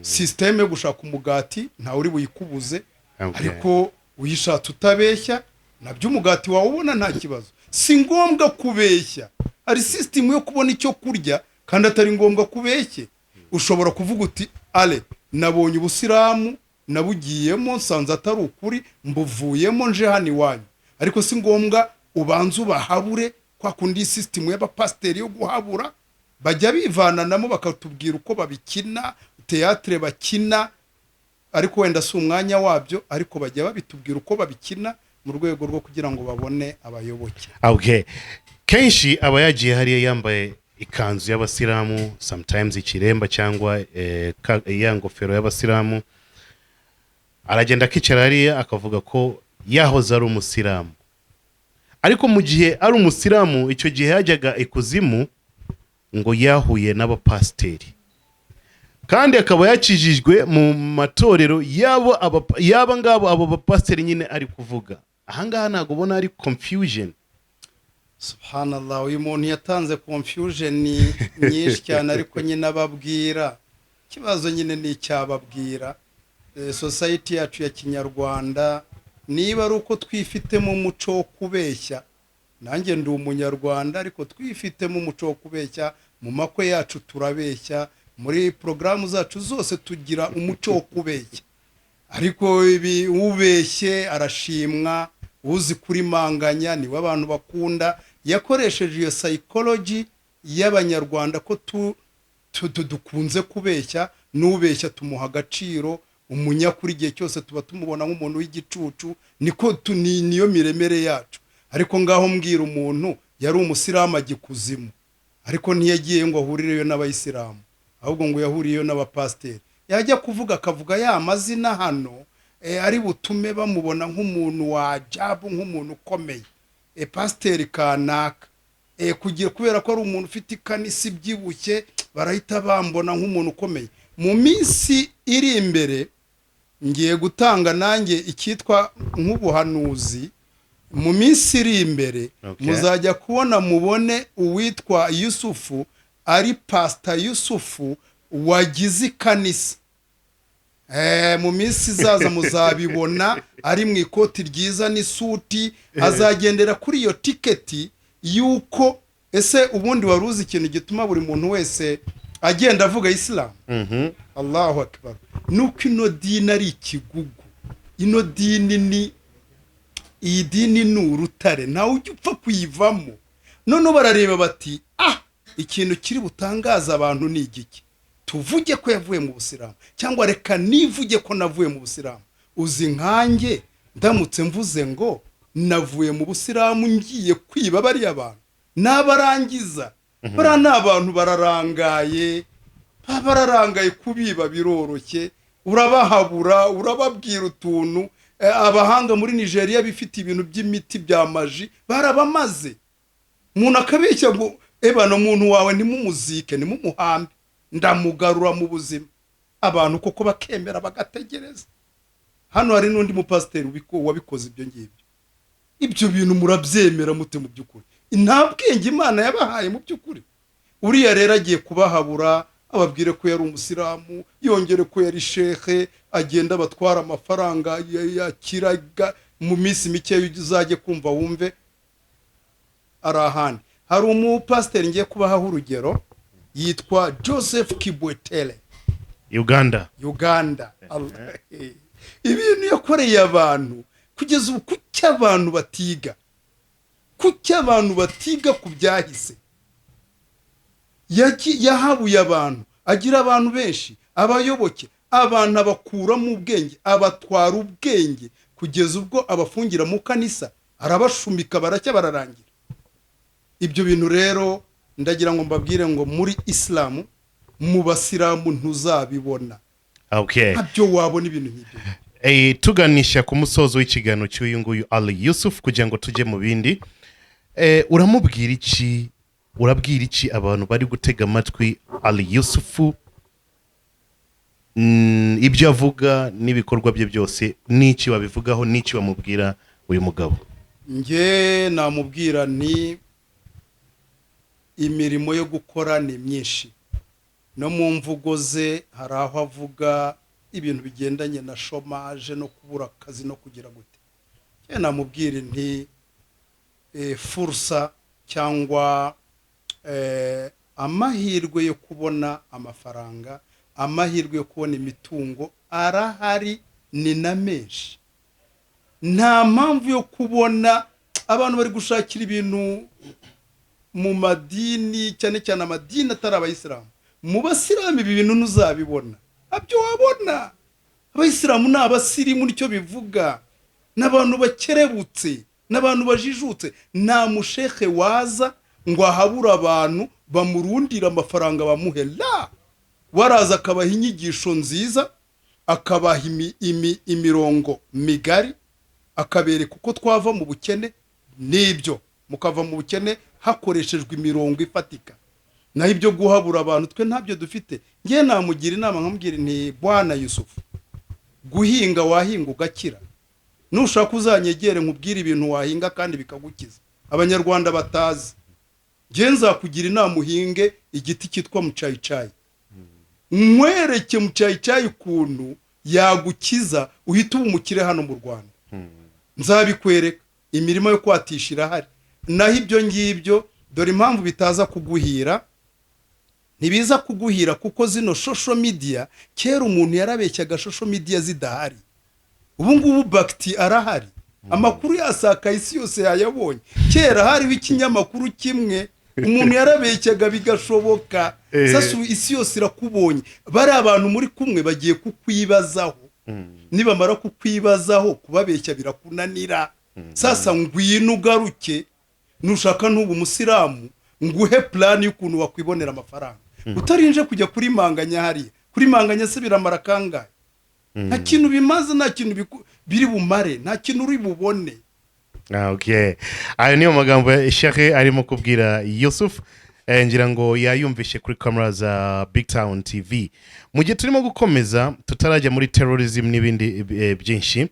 sisiteme yo gushaka umugati ntawe uri buyikubuze, ariko uyishatse utabeshya nabyo umugati wawe ubona nta kibazo. Si ngombwa kubeshya. Hari sisitemu yo kubona icyo kurya kandi atari ngombwa kubeshye. Ushobora kuvuga uti ale, nabonye Ubusilamu, nabugiyemo nsanze atari ukuri, mbuvuyemo, nje hano iwanyu. Ariko si ngombwa ubanze ubahabure kwa kundi sisitemu y'abapasiteri yo guhabura. Bajya bivananamo bakatubwira uko babikina, théâtre bakina, ariko wenda si umwanya wabyo, ariko bajya babitubwira uko babikina mu rwego rwo kugira ngo babone abayoboke. Okay, kenshi aba yagiye hariya yambaye ikanzu y'Abasilamu, sometimes ikiremba cyangwa ya ngofero y'Abasilamu, aragenda akicara hariya akavuga ko yahoze ari Umusilamu. Ariko mu gihe ari Umusilamu, icyo gihe yajyaga ikuzimu ngo yahuye n'abapasiteri, kandi akaba yakijijwe mu matorero yabo yaba ngabo abo bapasiteri nyine ari kuvuga. Ahangaha ntabwo ubona ari confusion? Subhanallah, uyu muntu yatanze confusion nyinshi cyane, ariko nyine ababwira ikibazo nyine ni icyababwira. Society yacu ya Kinyarwanda, niba ari uko twifitemo umuco wo kubeshya, nanjye ndi Umunyarwanda, ariko twifitemo umuco wo kubeshya. Mu makwe yacu turabeshya, muri porogaramu zacu zose tugira umuco wo kubeshya. Ariko ibi, ubeshye arashimwa, uzi kurimanganya niwe abantu bakunda. Yakoresheje iyo psychology y'Abanyarwanda ko dukunze kubeshya, n'ubeshya tumuha agaciro, umunyakuri igihe cyose tuba tumubona nk'umuntu w'igicucu. Niko niyo miremere yacu. Ariko ngaho mbwira, umuntu yari Umusilamu ajya ikuzimu, ariko ntiyagiye ngo ahurireyo n'Abayisilamu, ahubwo ngo yahuriyeyo n'abapasiteri. Yajya kuvuga akavuga ya mazina hano ari butume bamubona nk'umuntu wa jabu, nk'umuntu ukomeye, pasiteri kanaka, kugira kubera ko ari umuntu ufite ikanisa ibyibushye, barahita bambona nk'umuntu ukomeye. Mu minsi iri imbere ngiye gutanga nanjye icyitwa nk'ubuhanuzi. Mu minsi iri imbere muzajya kubona mubone uwitwa Yusufu ari Pasita Yusufu wagize ikanisa. Mu minsi izaza muzabibona ari mu ikoti ryiza n'isuti, azagendera kuri iyo tiketi y'uko. Ese ubundi wari uzi ikintu gituma buri muntu wese agenda avuga Isilamu? Allahu akbar! Nuko ino dini ari ikigugu, ino dini ni iyi dini ni urutare, ntawe ujya upfa kuyivamo. Noneho barareba bati: "Ah, ikintu kiri butangaza abantu ni igiki? Tuvuge ko yavuye mu Busilamu, cyangwa reka nivuge ko navuye mu Busilamu." Uzi nkanjye ndamutse mvuze ngo navuye mu Busilamu ngiye kwiba bariya bantu, n'abarangiza bariya ni abantu bararangaye, baba bararangaye. Kubiba biroroshye, urabahabura, urababwira utuntu. Abahanga muri Nigeria bifite ibintu by'imiti bya maji barabamaze. Umuntu akabeshya ngo: "Ebana, umuntu wawe ntimumuzike, ntimumuhambe, ndamugarura mu buzima." Abantu koko bakemera, bagategereza. Hano hari n'undi mupasiteri wabikoze ibyo ngibyo. Ibyo bintu murabyemera mute? Mu by'ukuri nta bwenge Imana yabahaye. Mu by'ukuri uriya rero agiye kubahabura, ababwire ko yari umusilamu, yongere ko yari shehe, agenda abatwara amafaranga yakiraga. Mu minsi mike uzajye kumva wumve ari ahandi. Hari umupasiteri ngiye kubahaho urugero, yitwa Joseph Kibwetere. Uganda. Uganda. Ibintu yakoreye abantu kugeza ubu, kuki abantu batiga? Kuki abantu batiga ku byahise? Yahabuye abantu, agira abantu benshi abayoboke, abantu abakuramo ubwenge, abatwara ubwenge kugeza ubwo abafungira mu kanisa, arabashumika, baracya, bararangira. Ibyo bintu rero ndagira ngo mbabwire ngo muri Isilamu, mu Basilamu ntuzabibona. Ntabyo wabona ibintu nk'ibyo. Tuganisha ku musozo w'ikiganiro cy'uyu nguyu Ali Yusuf, kugira ngo tujye mu bindi, uramubwira iki? Urabwira iki abantu bari gutega amatwi Ali Yusufu? Ibyo avuga n'ibikorwa bye byose, n'iki wabivugaho, n'iki wamubwira uyu mugabo? Njye namubwira ni imirimo yo gukora ni myinshi. No mu mvugo ze hari aho avuga ibintu bigendanye na chômage no kubura akazi no kugira gute. Njye namubwira nti fursa cyangwa amahirwe yo kubona amafaranga, amahirwe yo kubona imitungo arahari, ni na menshi. Nta mpamvu yo kubona abantu bari gushakira ibintu mu madini, cyane cyane amadini atari Abayisilamu. Mu Basilamu ibi bintu ntuzabibona, ntabyo wabona. Abayisilamu ni abasirimu, nicyo bivuga, n'abantu bakerebutse, n'abantu bajijutse. Nta mushehe waza ngo ahabure abantu bamurundire amafaranga bamuhe la. Waraza akabaha inyigisho nziza, akabaha imirongo migari, akabereka uko twava mu bukene, n'ibyo mukava mu bukene hakoreshejwe imirongo ifatika. Naho ibyo guhabura abantu, twe ntabyo dufite. Ngewe namugira inama nkamubwira nti: "Bwana Yusufu, guhinga wahinga ugakira. Nushaka uzanyegere nkubwire ibintu wahinga kandi bikagukiza, Abanyarwanda batazi. Ngewe nzakugira inama uhinge igiti cyitwa mucayicayi, nkwereke mucayicayi ukuntu yagukiza, uhita uba umukire hano mu Rwanda. Nzabikwereka, imirima yo kwatisha irahari." Naho ibyo ngibyo, dore impamvu bitaza kuguhira: ntibiza kuguhira kuko zino social media, kera umuntu yarabeshyaga social media zidahari. Ubu ngubu bagiti arahari, amakuru yasakaye, isi yose yayabonye. Kera hariho ikinyamakuru kimwe, umuntu yarabeshyaga bigashoboka. Sasa ubu isi yose irakubonye. Bari abantu muri kumwe bagiye kukwibazaho. Nibamara kukwibazaho, kubabeshya birakunanira. Sasa ngwino ugaruke, nushaka ntuba umusilamu, nguhe plan y'ukuntu wakwibonera amafaranga utarinje kujya kuri manganya hariya. Kuri manganya se biramara kangahe? Nta kintu bimaze, nta kintu biri bumare, nta kintu uri bubone. Okay. Ayo niyo magambo ya Sheikh arimo kubwira Yusuf. Ngira ngo yayumvishe kuri kamera za Big Town TV. Mu gihe turimo gukomeza, tutarajya muri terrorism n'ibindi byinshi,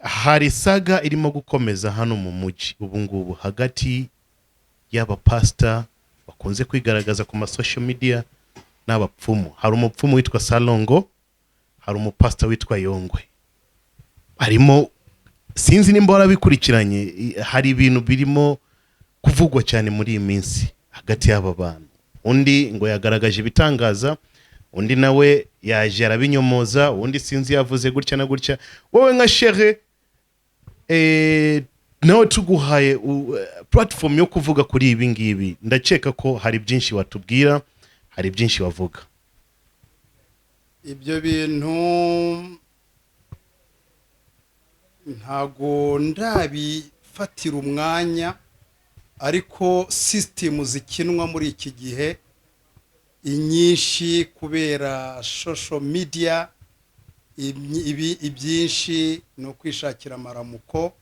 hari saga irimo gukomeza hano mu mujyi ubu ngubu hagati y'abapasita bakunze kwigaragaza ku ma social media n'abapfumu. Hari umupfumu witwa Salongo. Hari umupasita witwa Yongwe, harimo, sinzi nimba warabikurikiranye, hari ibintu birimo kuvugwa cyane muri iyi minsi hagati y'aba bantu. Undi ngo yagaragaje ibitangaza, undi nawe yaje arabinyomoza, undi sinzi yavuze gutya na gutya. Wowe nka shehe, nawe tuguhaye platform yo kuvuga kuri ibi ngibi, ndakeka ko hari byinshi watubwira, hari byinshi wavuga. Ibyo bintu ntago ndabifatira umwanya, ariko sisitemu zikinwa muri iki gihe inyinshi kubera social media, ibi ibyinshi ni ukwishakira amaramuko,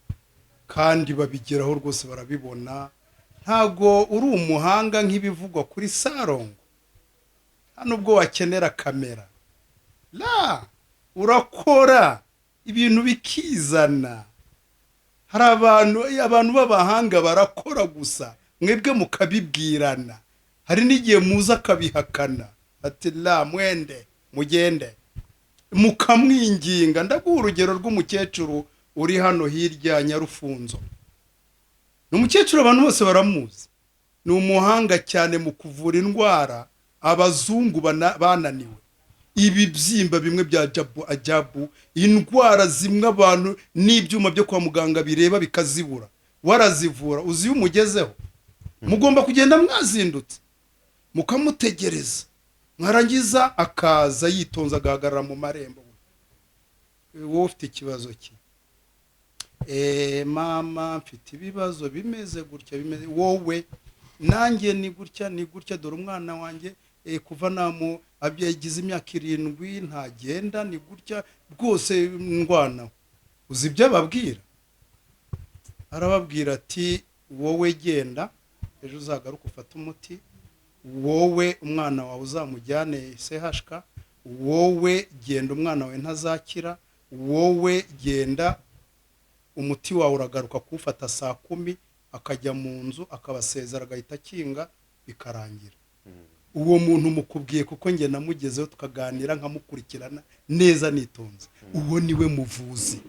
kandi babigeraho rwose, barabibona. Ntago uri umuhanga nk'ibivugwa kuri Sarongo, nta nubwo wakenera kamera, la urakora ibintu bikizana. Hari abantu b'abahanga barakora gusa, mwebwe mukabibwirana. Hari n'igihe muza akabihakana, ati: "La, mwende, mugende," mukamwinginga. Ndaguha urugero rw'umukecuru uri hano hirya Nyarufunzo. Ni umukecuru abantu bose baramuzi, ni umuhanga cyane mu kuvura indwara abazungu bananiwe, ibibyimba bimwe bya jabu ajabu, indwara zimwe abantu n'ibyuma byo kwa muganga bireba bikazibura, warazivura. Uzi iyo umugezeho, mugomba kugenda mwazindutse, mukamutegereza, mwarangiza akaza yitonze, agahagarara mu marembo. "Wowe ufite ikibazo ki?" "Mama, mfite ibibazo bimeze gutya, bimeze." "Wowe?" "Nanjye ni gutya, ni gutya. Dore umwana wanjye, kuva namu yagize imyaka 7 ntagenda, ni gutya rwose ndwanaho." Uzi ibyo ababwira? Arababwira ati: "Wowe genda, ejo uzagaruke ufate umuti. Wowe umwana wawe uzamujyane sehashika. Wowe genda, umwana wawe ntazakira. Wowe genda, umuti wawe uragaruka kuwufata saa 10." Akajya mu nzu, akabasezera, agahita akinga, bikarangira. Uwo muntu mukubwiye kuko njye namugezeho, tukaganira, nkamukurikirana neza nitonze. Uwo niwe muvuzi.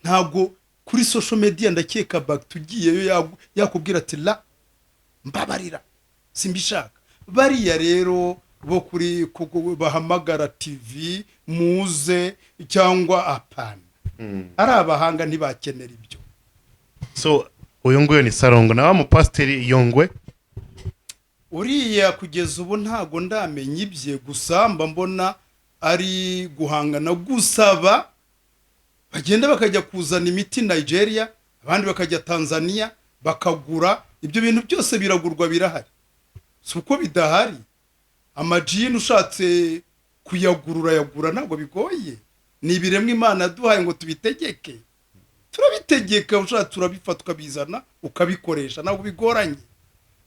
Ntabwo kuri social media, ndakeka tugiyeyo yakubwira ati: "La, mbabarira, simbishaka." Bariya rero bo kuri bahamagara TV muze cyangwa apana, ari abahanga ntibakenera ibyo. So uyu nguyu ni Sarongo, nawe mupasiteri Yongwe? Uriya kugeza ubu ntago ndamenya ibye, gusa mba mbona ari guhangana, gusaba bagenda bakajya kuzana imiti Nigeria, abandi bakajya Tanzania bakagura. Ibyo bintu byose biragurwa, birahari, si uko bidahari. Amajini ushatse kuyagura urayagura, ntabwo bigoye. Ni ibiremwa Imana yaduhaye ngo tubitegeke, turabitegeka. Ushatse urabifata, ukabizana, ukabikoresha, ntabwo bigoranye.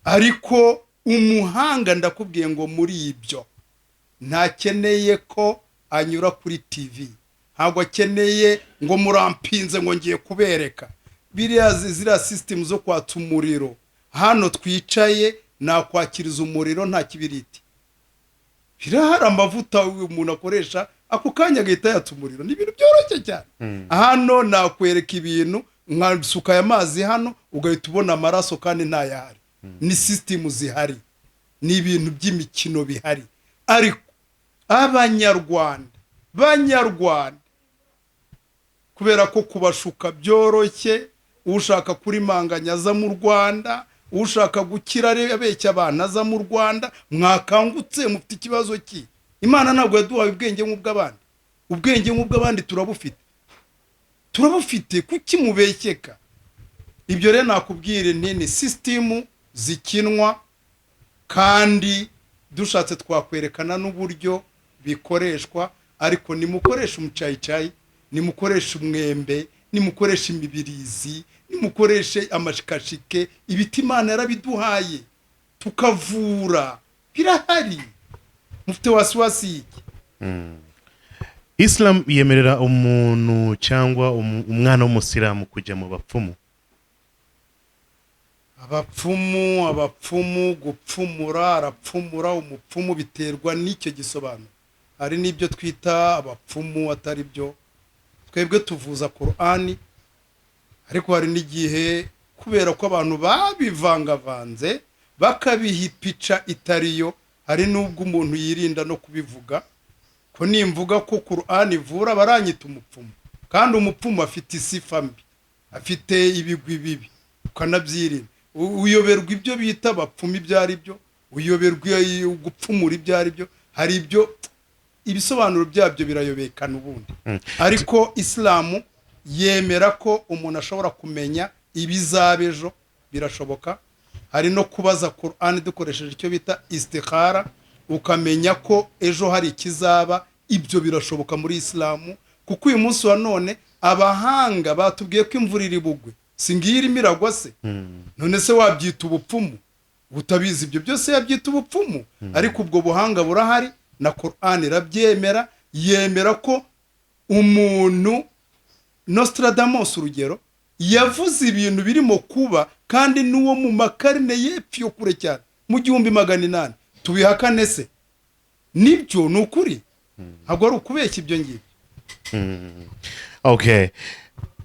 Ariko umuhanga, ndakubwiye ngo muri ibyo ntakeneye ko anyura kuri TV, ntabwo akeneye ngo murampinze ngo ngiye kubereka biriya ziriya sisitemu zo kwatsa umuriro. Hano twicaye nakwakiriza umuriro nta kibiriti, birahari. Amavuta umuntu akoresha ako kanya agahita yatsa umuriro, ni ibintu byoroshye cyane. Hano nakwereka ibintu, nkasuka aya mazi hano, ugahita ubona amaraso kandi ntayahari. Ni sisitemu zihari, ni ibintu by'imikino bihari. Ariko Abanyarwanda, Banyarwanda, kubera ko kubashuka byoroshye, ushaka kurimanganya aza mu Rwanda, ushaka gukira abeshya abantu aza mu Rwanda. Mwakangutse? Mufite ikibazo ki? Imana ntabwo yaduhaye ubwenge nk'ubw'abandi? Ubwenge nk'ubw'abandi turabufite, turabufite. Kuki mubeshyeka? Ibyo rero nakubwira nti ni sisitemu zikinwa, kandi dushatse twakwerekana n'uburyo bikoreshwa. Ariko nimukoreshe umucayicayi, nimukoreshe umwembe, nimukoreshe imibirizi, nimukoreshe amashikashike. Ibiti Imana yarabiduhaye tukavura, birahari. Mufite wasiwasi y'iki? Islam yemerera umuntu cyangwa umwana w'umusilamu kujya mu bapfumu? Abapfumu, abapfumu, gupfumura, arapfumura, umupfumu, biterwa n'icyo gisobanuro. Hari n'ibyo twita abapfumu atari byo. Twebwe tuvuza Korani, ariko hari n'igihe kubera ko abantu babivangavanze bakabiha ipica itariyo, hari n'ubwo umuntu yirinda no kubivuga, ko nimvuga ko Korani ivura baranyita umupfumu, kandi umupfumu afite isifa mbi, afite ibigwi bibi, ukanabyirinda. Uyoberwa ibyo bita abapfumu ibyo ari byo, uyoberwa gupfumura ibyo ari byo. Hari ibyo ibisobanuro byabyo birayobekana ubundi, ariko Isilamu yemera ko umuntu ashobora kumenya ibizaba ejo, birashoboka. Hari no kubaza Qur'an dukoresheje icyo bita istikhara, ukamenya ko ejo hari ikizaba. Ibyo birashoboka muri Isilamu, kuko uyu munsi wa none abahanga batubwiye ko imvura iri bugwe. Si ngiyo irimo iragwa se? None se wabyita ubupfumu utabizi? Ibyo byose yabyita ubupfumu, ariko ubwo buhanga burahari na Qur'an irabyemera. Yemera ko umuntu Nostradamus, urugero, yavuze ibintu birimo kuba, kandi n'uwo mu makarine y'epfo yo kure cyane mu 1800. Tubihakane se? Nibyo, ni ukuri, ntabwo ari ukubeshya ibyo ngibyo. Okay,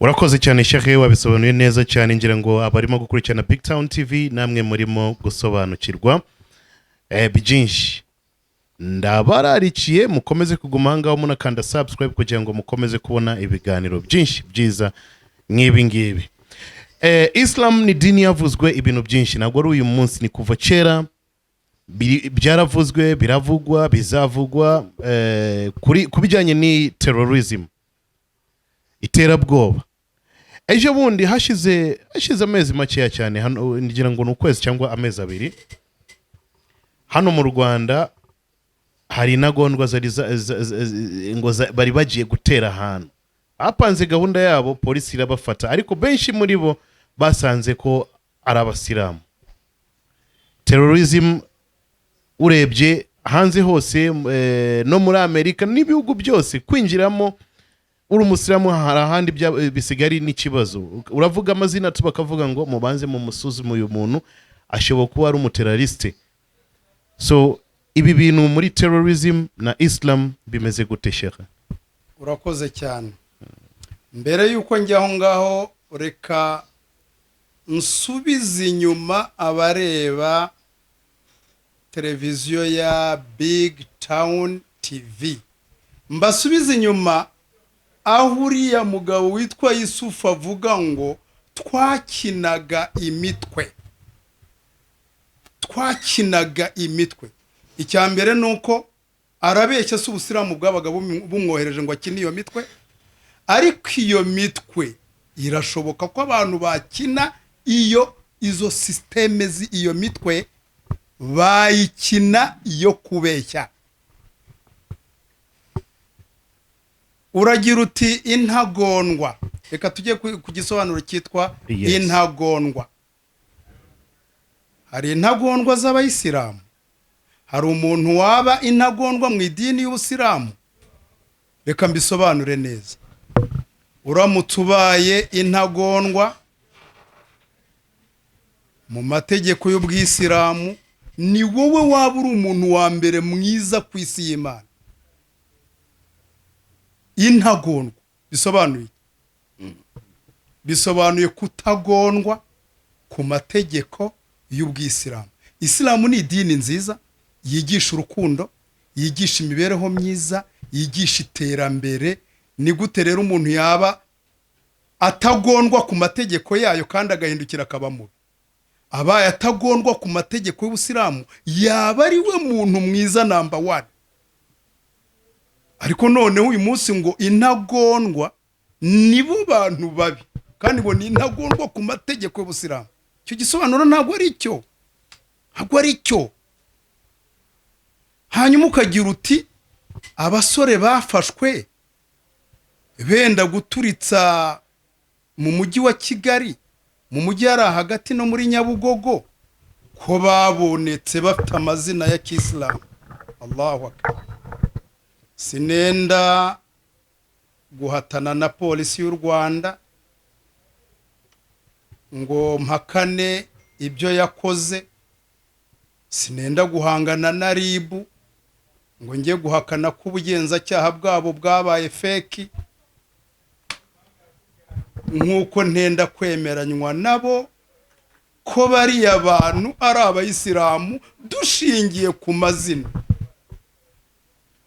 urakoze cyane Shehe, wabisobanuye neza cyane. Ngira ngo abarimo gukurikirana Big Town TV namwe murimo gusobanukirwa byinshi. Ndabararikiye mukomeze kuguma aha ngaho munakanda subscribe kugira ngo mukomeze kubona ibiganiro byinshi byiza nk'ibi ngibi. Islam ni dini yavuzwe ibintu byinshi, ntabwo ari uyu munsi, ni kuva kera byaravuzwe, biravugwa, bizavugwa kuri ku bijyanye ni terrorism, iterabwoba. Ejo bundi hashize amezi makeya cyane hano, ngira ngo ni ukwezi cyangwa amezi 2, hano mu Rwanda hari intagondwa zari ngo bari bagiye gutera ahantu, bapanze gahunda yabo, polisi irabafata, ariko benshi muri bo basanze ko ari abasilamu. Terrorism urebye hanze hose, no muri Amerika n'ibihugu byose, kwinjiramo uri umusilamu hari ahandi bisigaye ari n'ikibazo. Uravuga amazina tu, bakavuga ngo mubanze mu musuzume, uyu muntu ashobora kuba ari umuterroriste. So ibi bintu muri terrorism na Islam bimeze gute, Shekha? Urakoze cyane. Mbere y'uko njya aho ngaho, reka nsubize inyuma abareba televiziyo ya Big Town TV, mbasubize inyuma aho uriya mugabo witwa Yusufu avuga ngo twakinaga imitwe, twakinaga imitwe. Icya mbere ni uko arabeshya. Si ubusilamu bwabaga bumwohereje ngo akine iyo mitwe, ariko iyo mitwe irashoboka ko abantu bakina iyo izo système iyo mitwe bayikina iyo kubeshya. Uragira uti intagondwa. Reka tujye ku gisobanuro cyitwa intagondwa. Hari intagondwa z'abayisilamu? Hari umuntu waba intagondwa mu idini y'ubusilamu? Reka mbisobanure neza. Uramutse ubaye intagondwa mu mategeko y'ubwisilamu, ni wowe waba uri umuntu wa mbere mwiza ku isi y'Imana. Intagondwa bisobanuye iki? Bisobanuye kutagondwa ku mategeko y'ubwisilamu. Isilamu ni idini nziza yigisha urukundo, yigisha imibereho myiza, yigisha iterambere. Ni gute rero umuntu yaba atagondwa ku mategeko yayo kandi agahindukira akaba mubi? Abaye atagondwa ku mategeko y'ubusilamu, yaba ari we muntu mwiza number one. Ariko noneho uyu munsi ngo intagondwa nibo bantu babi, kandi ngo ni intagondwa ku mategeko y'ubusilamu. Icyo gisobanuro ntabwo ari cyo, ntabwo ari cyo. Hanyuma ukagira uti abasore bafashwe benda guturitsa mu mujyi wa Kigali, mu mujyi hari hagati no muri Nyabugogo, ko babonetse bafite amazina ya kisilamu? Allahu akbar! Sinenda guhatana na polisi y'u Rwanda ngo mpakane ibyo yakoze, sinenda guhangana na RIB. Ngo njye guhakana ko ubugenzacyaha bwabo bwabaye fake, nk'uko ntenda kwemeranywa nabo ko bariya bantu ari abayisilamu dushingiye ku mazina.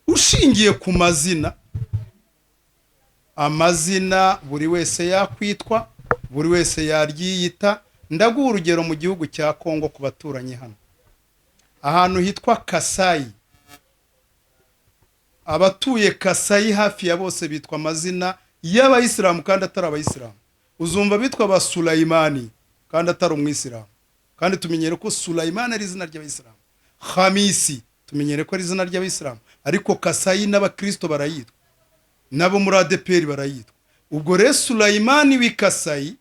Ushingiye ku mazina, amazina buri wese yakwitwa, buri wese yaryiyita. Ndaguha urugero: mu gihugu cya Kongo, ku baturanyi hano, ahantu hitwa Kasayi, abatuye Kasayi hafi ya bose bitwa amazina y'abayisilamu kandi atari abayisilamu. Uzumva bitwa ba Sulayimani kandi atari umwisilamu, kandi tumenyere ko Sulayimani ari izina ry'abayisilamu. Hamisi tumenyere ko ari izina ry'abayisilamu, ariko Kasayi n'abakristo barayitwa, nabo muri ADEPR barayitwa. Ubwo rero Sulayimani w'i Kasayi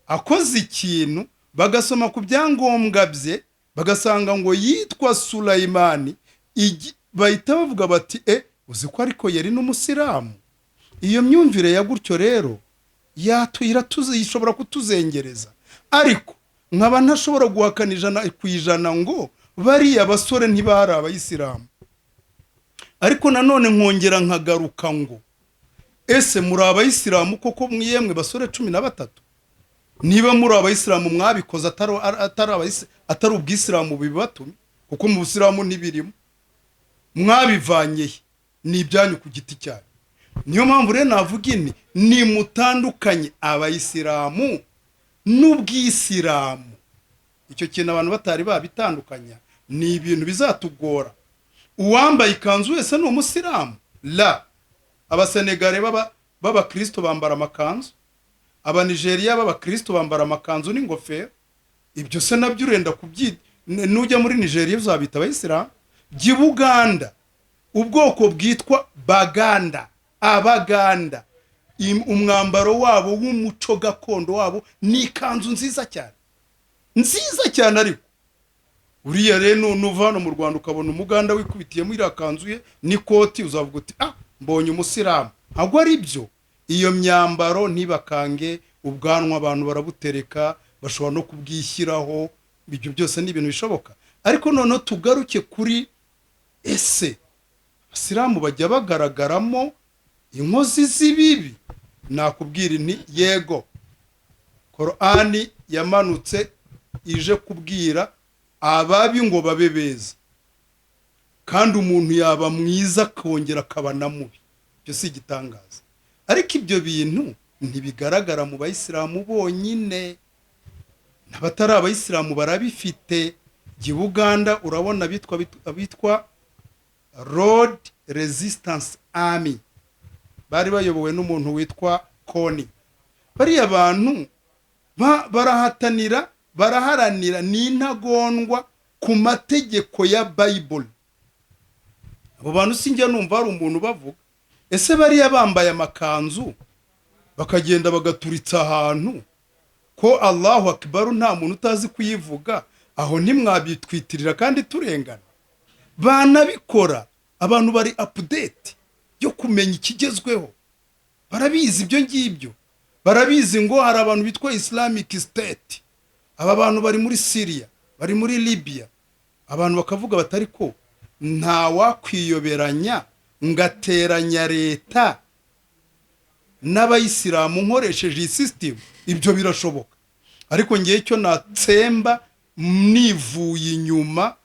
akoze ikintu, bagasoma ku byangombwa bye bagasanga ngo yitwa Sulayimani, bahita bavuga bati: "E, uzi ko ariko yari n'umusilamu?" Iyo myumvire ya gutyo rero ishobora kutuzengereza, ariko nkaba ntashobora guhakana 100% ngo bariya basore ntibari abayisilamu. Ariko nanone nkongera nkagaruka ngo: ese muri abayisilamu koko, mwiyemwe basore 13? Niba muri abayisilamu, mwabikoze atari ubwisilamu bibatumye, kuko mu busilamu ntibirimo, mwabivanye he? Ni ibyanyu ku giti cyanyu. Niyo mpamvu rero navuga ini: nimutandukanye abayisilamu n'ubwisilamu. Icyo kintu abantu batari babitandukanya, ni ibintu bizatugora. Uwambaye ikanzu wese ni umusilamu? La, Abasenegare b'abakristo bambara amakanzu, Abanigeriya b'abakristo bambara amakanzu n'ingofero. Ibyo se nabyo urenda kubyita? Nujya muri Nigeria uzabita abayisilamu? Jya i Buganda, ubwoko bwitwa Baganda, Abaganda, umwambaro wabo w'umuco gakondo wabo ni ikanzu nziza cyane, nziza cyane. Ariko uriya rero, nuva hano mu Rwanda ukabona Umuganda wikubitiyemo iriya kanzu ye n'ikoti, uzavuga uti: "Ah, mbonye umusilamu." Ntabwo ari byo. Iyo myambaro ntibakange. Ubwanwa abantu barabutereka, bashobora no kubwishyiraho. Ibyo byose ni ibintu bishoboka. Ariko noneho tugaruke kuri: ese abasilamu bajya bagaragaramo inkozi z'ibibi? Nakubwira nti: yego. Korani yamanutse ije kubwira ababi ngo babe beza, kandi umuntu yaba mwiza akongera akaba na mubi. Ibyo si igitangaza. Ariko ibyo bintu ntibigaragara mu bayisilamu bonyine, n'abatari abayisilamu barabifite. Jya i Buganda, urabona abitwa Road Resistance Army, bari bayobowe n'umuntu witwa Kony. Bariya bantu barahatanira, baraharanira, ni intagondwa ku mategeko ya Bayibuli. Abo bantu sinjya numva hari umuntu bavuga. Ese bariya bambaye amakanzu bakagenda bagaturitsa ahantu, ko Allahu Akibaru nta muntu utazi kuyivuga, aho ntimwabitwitirira kandi turengana? Banabikora, abantu bari update yo kumenya ikigezweho, barabizi ibyo ngibyo. Barabizi ngo hari abantu bitwa Islamic State, aba bantu bari muri Syria, bari muri Libya. Abantu bakavuga batari ko nta wakwiyoberanya ngateranya leta n'abayisilamu nkoresheje iyi sisitemu. Ibyo birashoboka. Ariko ngewe icyo natsemba nivuye inyuma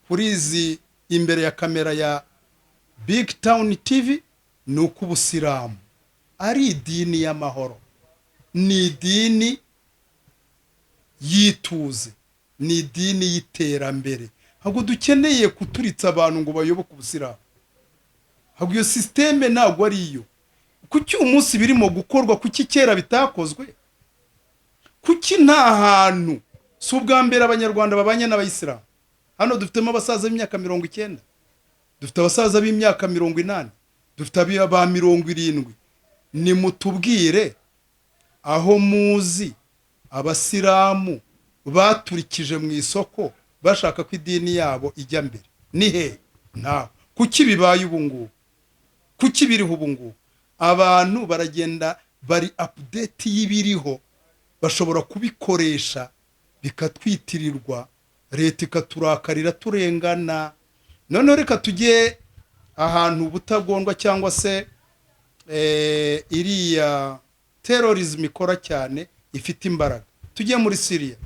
kuri izi imbere ya kamera ya Big Town TV ni uko ubusilamu ari idini y'amahoro, ni idini y'ituze, ni idini y'iterambere. Ntabwo dukeneye kuturitsa abantu ngo bayoboke ubusilamu. Ntabwo iyo sisiteme, ntabwo ari iyo. Kuki uyu munsi birimo gukorwa? Kuki kera bitakozwe? Kuki nta hantu? Si ubwa mbere Abanyarwanda babanye n'abayisilamu. Hano dufitemo abasaza b'imyaka 90, dufite abasaza b'imyaka 80, dufite aba 70. Nimutubwire aho muzi abasilamu baturikije mu isoko bashaka ko idini yabo ijya mbere. Ni he? Ntaho. Kuki bibaye ubu ngubu? Kuki biriho ubu ngubu? Abantu baragenda, bari update y'ibiriho, bashobora kubikoresha bikatwitirirwa, leta ikaturakarira turengana. Noneho reka tujye Ahantu ubutagondwa cyangwa se iriya terrorism ikora cyane, ifite imbaraga. Tujye muri Siriya,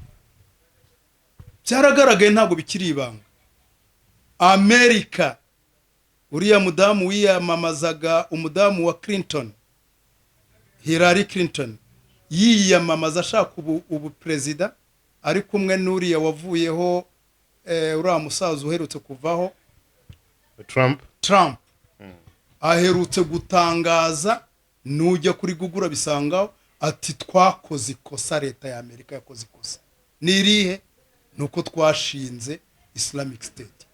byaragaragaye, ntabwo bikiri ibanga. Amerika, uriya mudamu wiyamamazaga, umudamu wa Clinton, Hillary Clinton, yiyamamaza ashaka ubu perezida, ari kumwe n'uriya wavuyeho, uriya musaza uherutse kuvaho. Trump. Trump aherutse gutangaza, nujya kuri Google bisangaho, ati: "Twakoze ikosa, leta ya Amerika yakoze ikosa." Ni irihe? Ni uko twashinze Islamic State.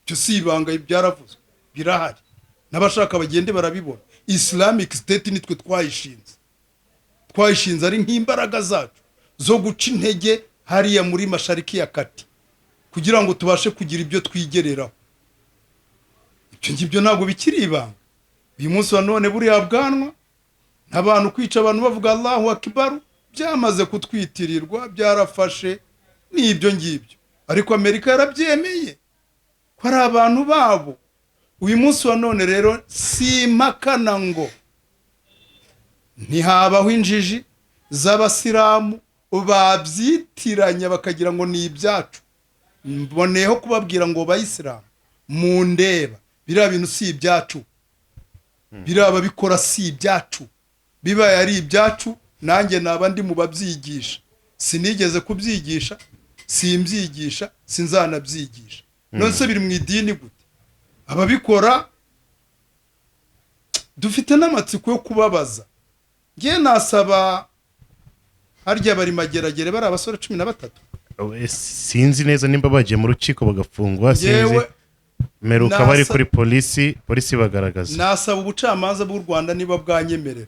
Icyo si ibanga, byaravuzwe, birahari, n'abashaka bagende barabibona. Islamic State nitwe twayishinze, twayishinze ari nk'imbaraga zacu zo guca intege hariya muri Mashariki ya Kati, kugira ngo tubashe kugira ibyo twigereraho. Ibyo ngibyo ntabwo bikiri ibanga. Uyu munsi wa none, buriya bwanwa n'abantu, kwica abantu bavuga Allahu Akibaru, byamaze kutwitirirwa, byarafashe, ni ibyo ngibyo. Ariko Amerika yarabyemeye ko ari abantu babo. Uyu munsi wa none rero simpakana ngo ntihabaho injiji z'abasilamu babyitiranya bakagira ngo ni ibyacu. Mboneyeho kubabwira ngo: bayisilamu mundeba, biriya bintu si ibyacu, biriya babikora si ibyacu. Bibaye ari ibyacu, nanjye naba ndi mu babyigisha. Sinigeze kubyigisha, simbyigisha, sinzanabyigisha. None se biri mu idini gute? Ababikora dufite n'amatsiko yo kubabaza. Ngiye nasaba, harya bari Mageragere, bari abasore 13. Sinzi neza nimba bagiye mu rukiko bagafungwa, sinzi. Yewe. Meruka bari kuri polisi, polisi bagaragaza. Nasaba ubucamanza bw'u Rwanda, niba bwanyemerera,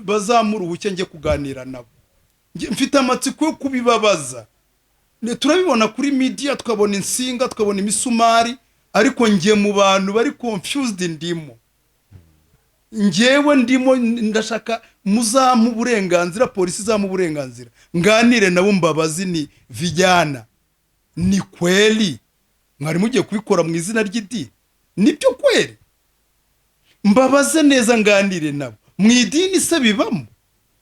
bazamura ubuke njye kuganira nabo. Mfite amatsiko yo kubibabaza. Turabibona kuri media, tukabona insinga, tukabona imisumari, ariko njye mu bantu bari confused ndimo, njyewe ndimo. Ndashaka muzampa uburenganzira, polisi izamuha uburenganzira, nganire nabo, mbabazi: ni vijana, ni kweli mwari mugiye kubikora mu izina ry'idini? Nibyo kweli? Mbabaze neza, nganire nabo. Mu idini se bibamo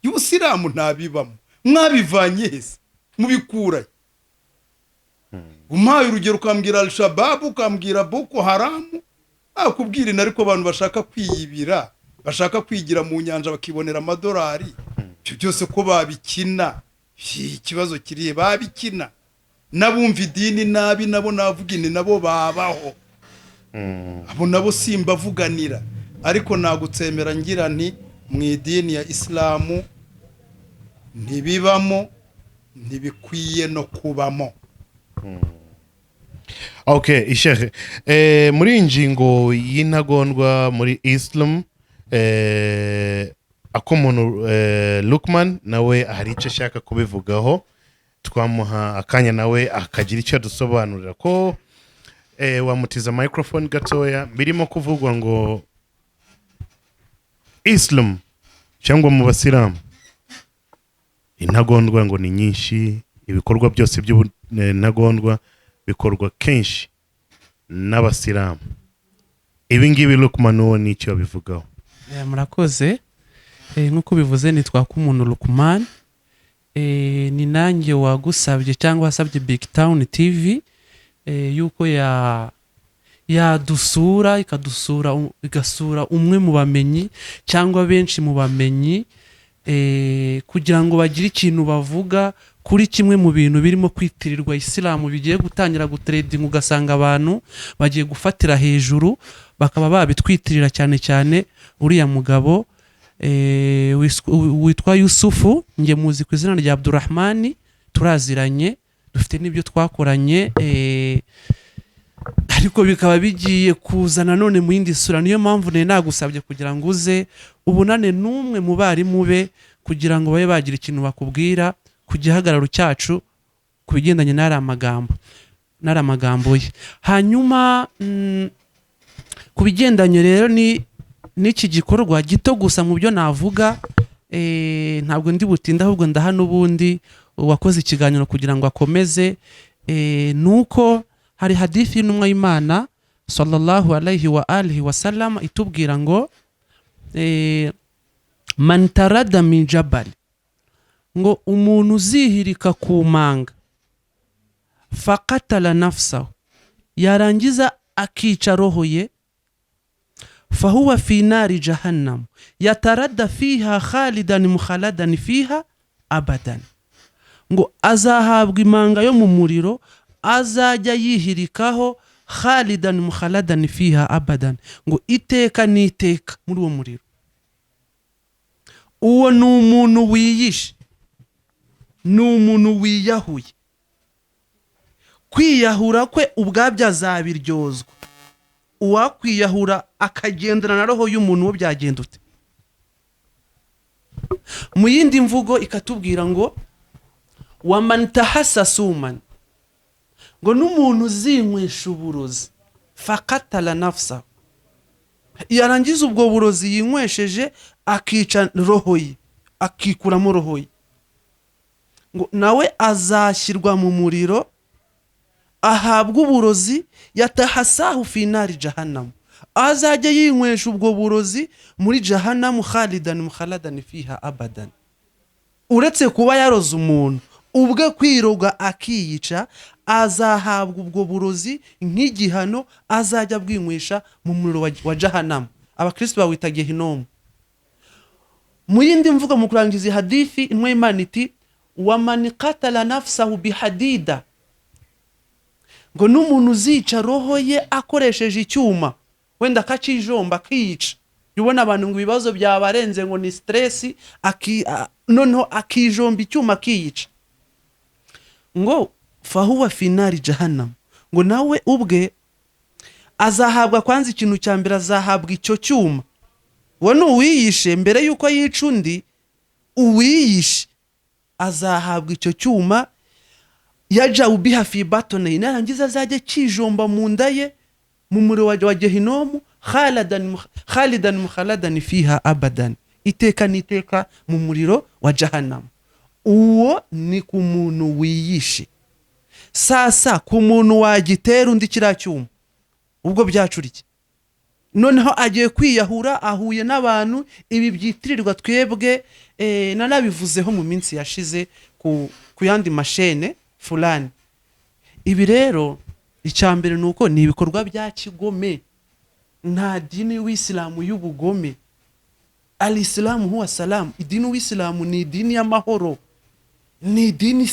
y'ubusilamu? Ntabibamo. Mwabivanye hese? Mubikurahe? Umpaye urugero, ukambwira Al-Shababu, ukambwira Boko Haramu, nakubwira. Ariko abantu bashaka kwiyibira, bashaka kwigira mu nyanja bakibonera amadolari, ibyo byose ko babikina, ikibazo kirihe? Babikina n'abumva idini nabi, nabo navuga ini, nabo babaho, abo nabo simbavuganira. Ariko nagutsemera ngira nti: mu idini ya Isilamu ntibibamo, ntibikwiye no kubamo. Okay, ishehe, muri iyi ngingo y'intagondwa muri Islam, akumuntu Lukman nawe hari icyo ashaka kubivugaho, twamuha akanya nawe akagira icyo adusobanurira. Ko wamutiza microphone gatoya. Birimo kuvugwa ngo Islam cyangwa mu basilamu intagondwa ngo ni nyinshi, ibikorwa byose by'intagondwa bikorwa kenshi n'abasilamu. Ibi ngibi Lukman uwo ni icyo babivugaho? Murakoze. Nk'uko bivuze, nitwa Kumuntu Lukman. Ni nanjye wagusabye cyangwa wasabye Big Town TV yuko ya yadusura, ikadusura, igasura umwe mu bamenyi cyangwa benshi mu bamenyi, kugira ngo bagire ikintu bavuga kuri kimwe mu bintu birimo kwitirirwa isilamu bigiye gutangira gutrendinga, ugasanga abantu bagiye gufatira hejuru bakaba babitwitirira, cyane cyane uriya mugabo witwa Yusufu. Njye muzi ku izina rya Abdurahmani, turaziranye, dufite n'ibyo twakoranye, ariko bikaba bigiye kuza nanone mu yindi sura. Niyo mpamvu nari nagusabye kugira ngo uze ubonane n'umwe mu barimu be, kugira ngo babe bagira ikintu bakubwira ku gihagararo cyacu ku bigendanye n'ariya magambo ye. Hanyuma ku bigendanye rero ni n'iki gikorwa gito gusa, mu byo navuga, ntabwo ndi butinde, ahubwo ndaha n'ubundi uwakoze ikiganiro kugira ngo akomeze. Ni uko hari hadithi y'intumwa y'Imana. Sallallahu alayhi wa alihi wa sallam itubwira ngo man tarada min jabal, ngo umuntu uzihirika ku manga, faqatala nafsahu, yarangiza akica roho ye, fahuwa fi nari jahannam yatarada fiha khalidan mukhaladan fiha abadan, ngo azahabwa imanga yo mu muriro azajya yihirikaho khalidan mukhaladan fiha abadan, ngo iteka n'iteka muri uwo muriro. Uwo ni umuntu wiyishe, ni umuntu wiyahuye. Kwiyahura kwe ubwabyo azabiryozwa. Uwakwiyahura akagendana na roho y'umuntu, wo byagenda ute? Mu yindi mvugo ikatubwira ngo waman tahassa suman, ngo n'umuntu uzinywesha uburozi, fakatala nafsa, yarangiza ubwo burozi yinywesheje akica roho ye, akikuramo roho ye, ngo nawe azashyirwa mu muriro ahabwa uburozi, yatahasahu fi nari jahannam, azajya yinywesha ubwo burozi muri jahanamu khalidan mukhaladan fiha abadan. Uretse kuba yaroze umuntu, ubwe kwiroga akiyica, azahabwa ubwo burozi nk'igihano, azajya abwinywesha mu muriro wa jahanamu. Abakristo bawita gehinomu. Mu yindi mvugo, mu kurangiza iyi hadithi, intumwa y'Imana iti waman qatala nafsahu bihadida, ngo n'umuntu uzica roho ye akoresheje icyuma, wenda akakijomba akiyica. Jya ubona abantu ngo ibibazo byabarenze, ngo ni stress, noneho akijomba icyuma akiyica, ngo fahuwa finari jahannam, ngo nawe ubwe azahabwa kwanza ikintu cya mbere, azahabwa icyo cyuma. Uwo ni uwiyishe mbere y'uko yica undi. Uwiyishe azahabwa icyo cyuma, yaja ubiha fi batone, narangiza azajya kijomba mu nda ye mu muriro wa gehinomu, khalidan mukhaladan fiha abadan, iteka n'iteka mu muriro wa jahannam. Uwo ni ku muntu wiyishe. Sasa ku muntu wagitera undi kiriya cyuma, ubwo byacuriye, noneho agiye kwiyahura, ahuye n'abantu, ibi byitirirwa twebwe, nanabivuzeho mu minsi yashize ku yandi mashene fulani. Ibi rero, icya mbere ni uko ni ibikorwa bya kigome. Nta dini y'Uwisilamu y'ubugome. Alisilamu huwa salamu. Idini y'Uwisilamu ni idini y'amahoro, ni idini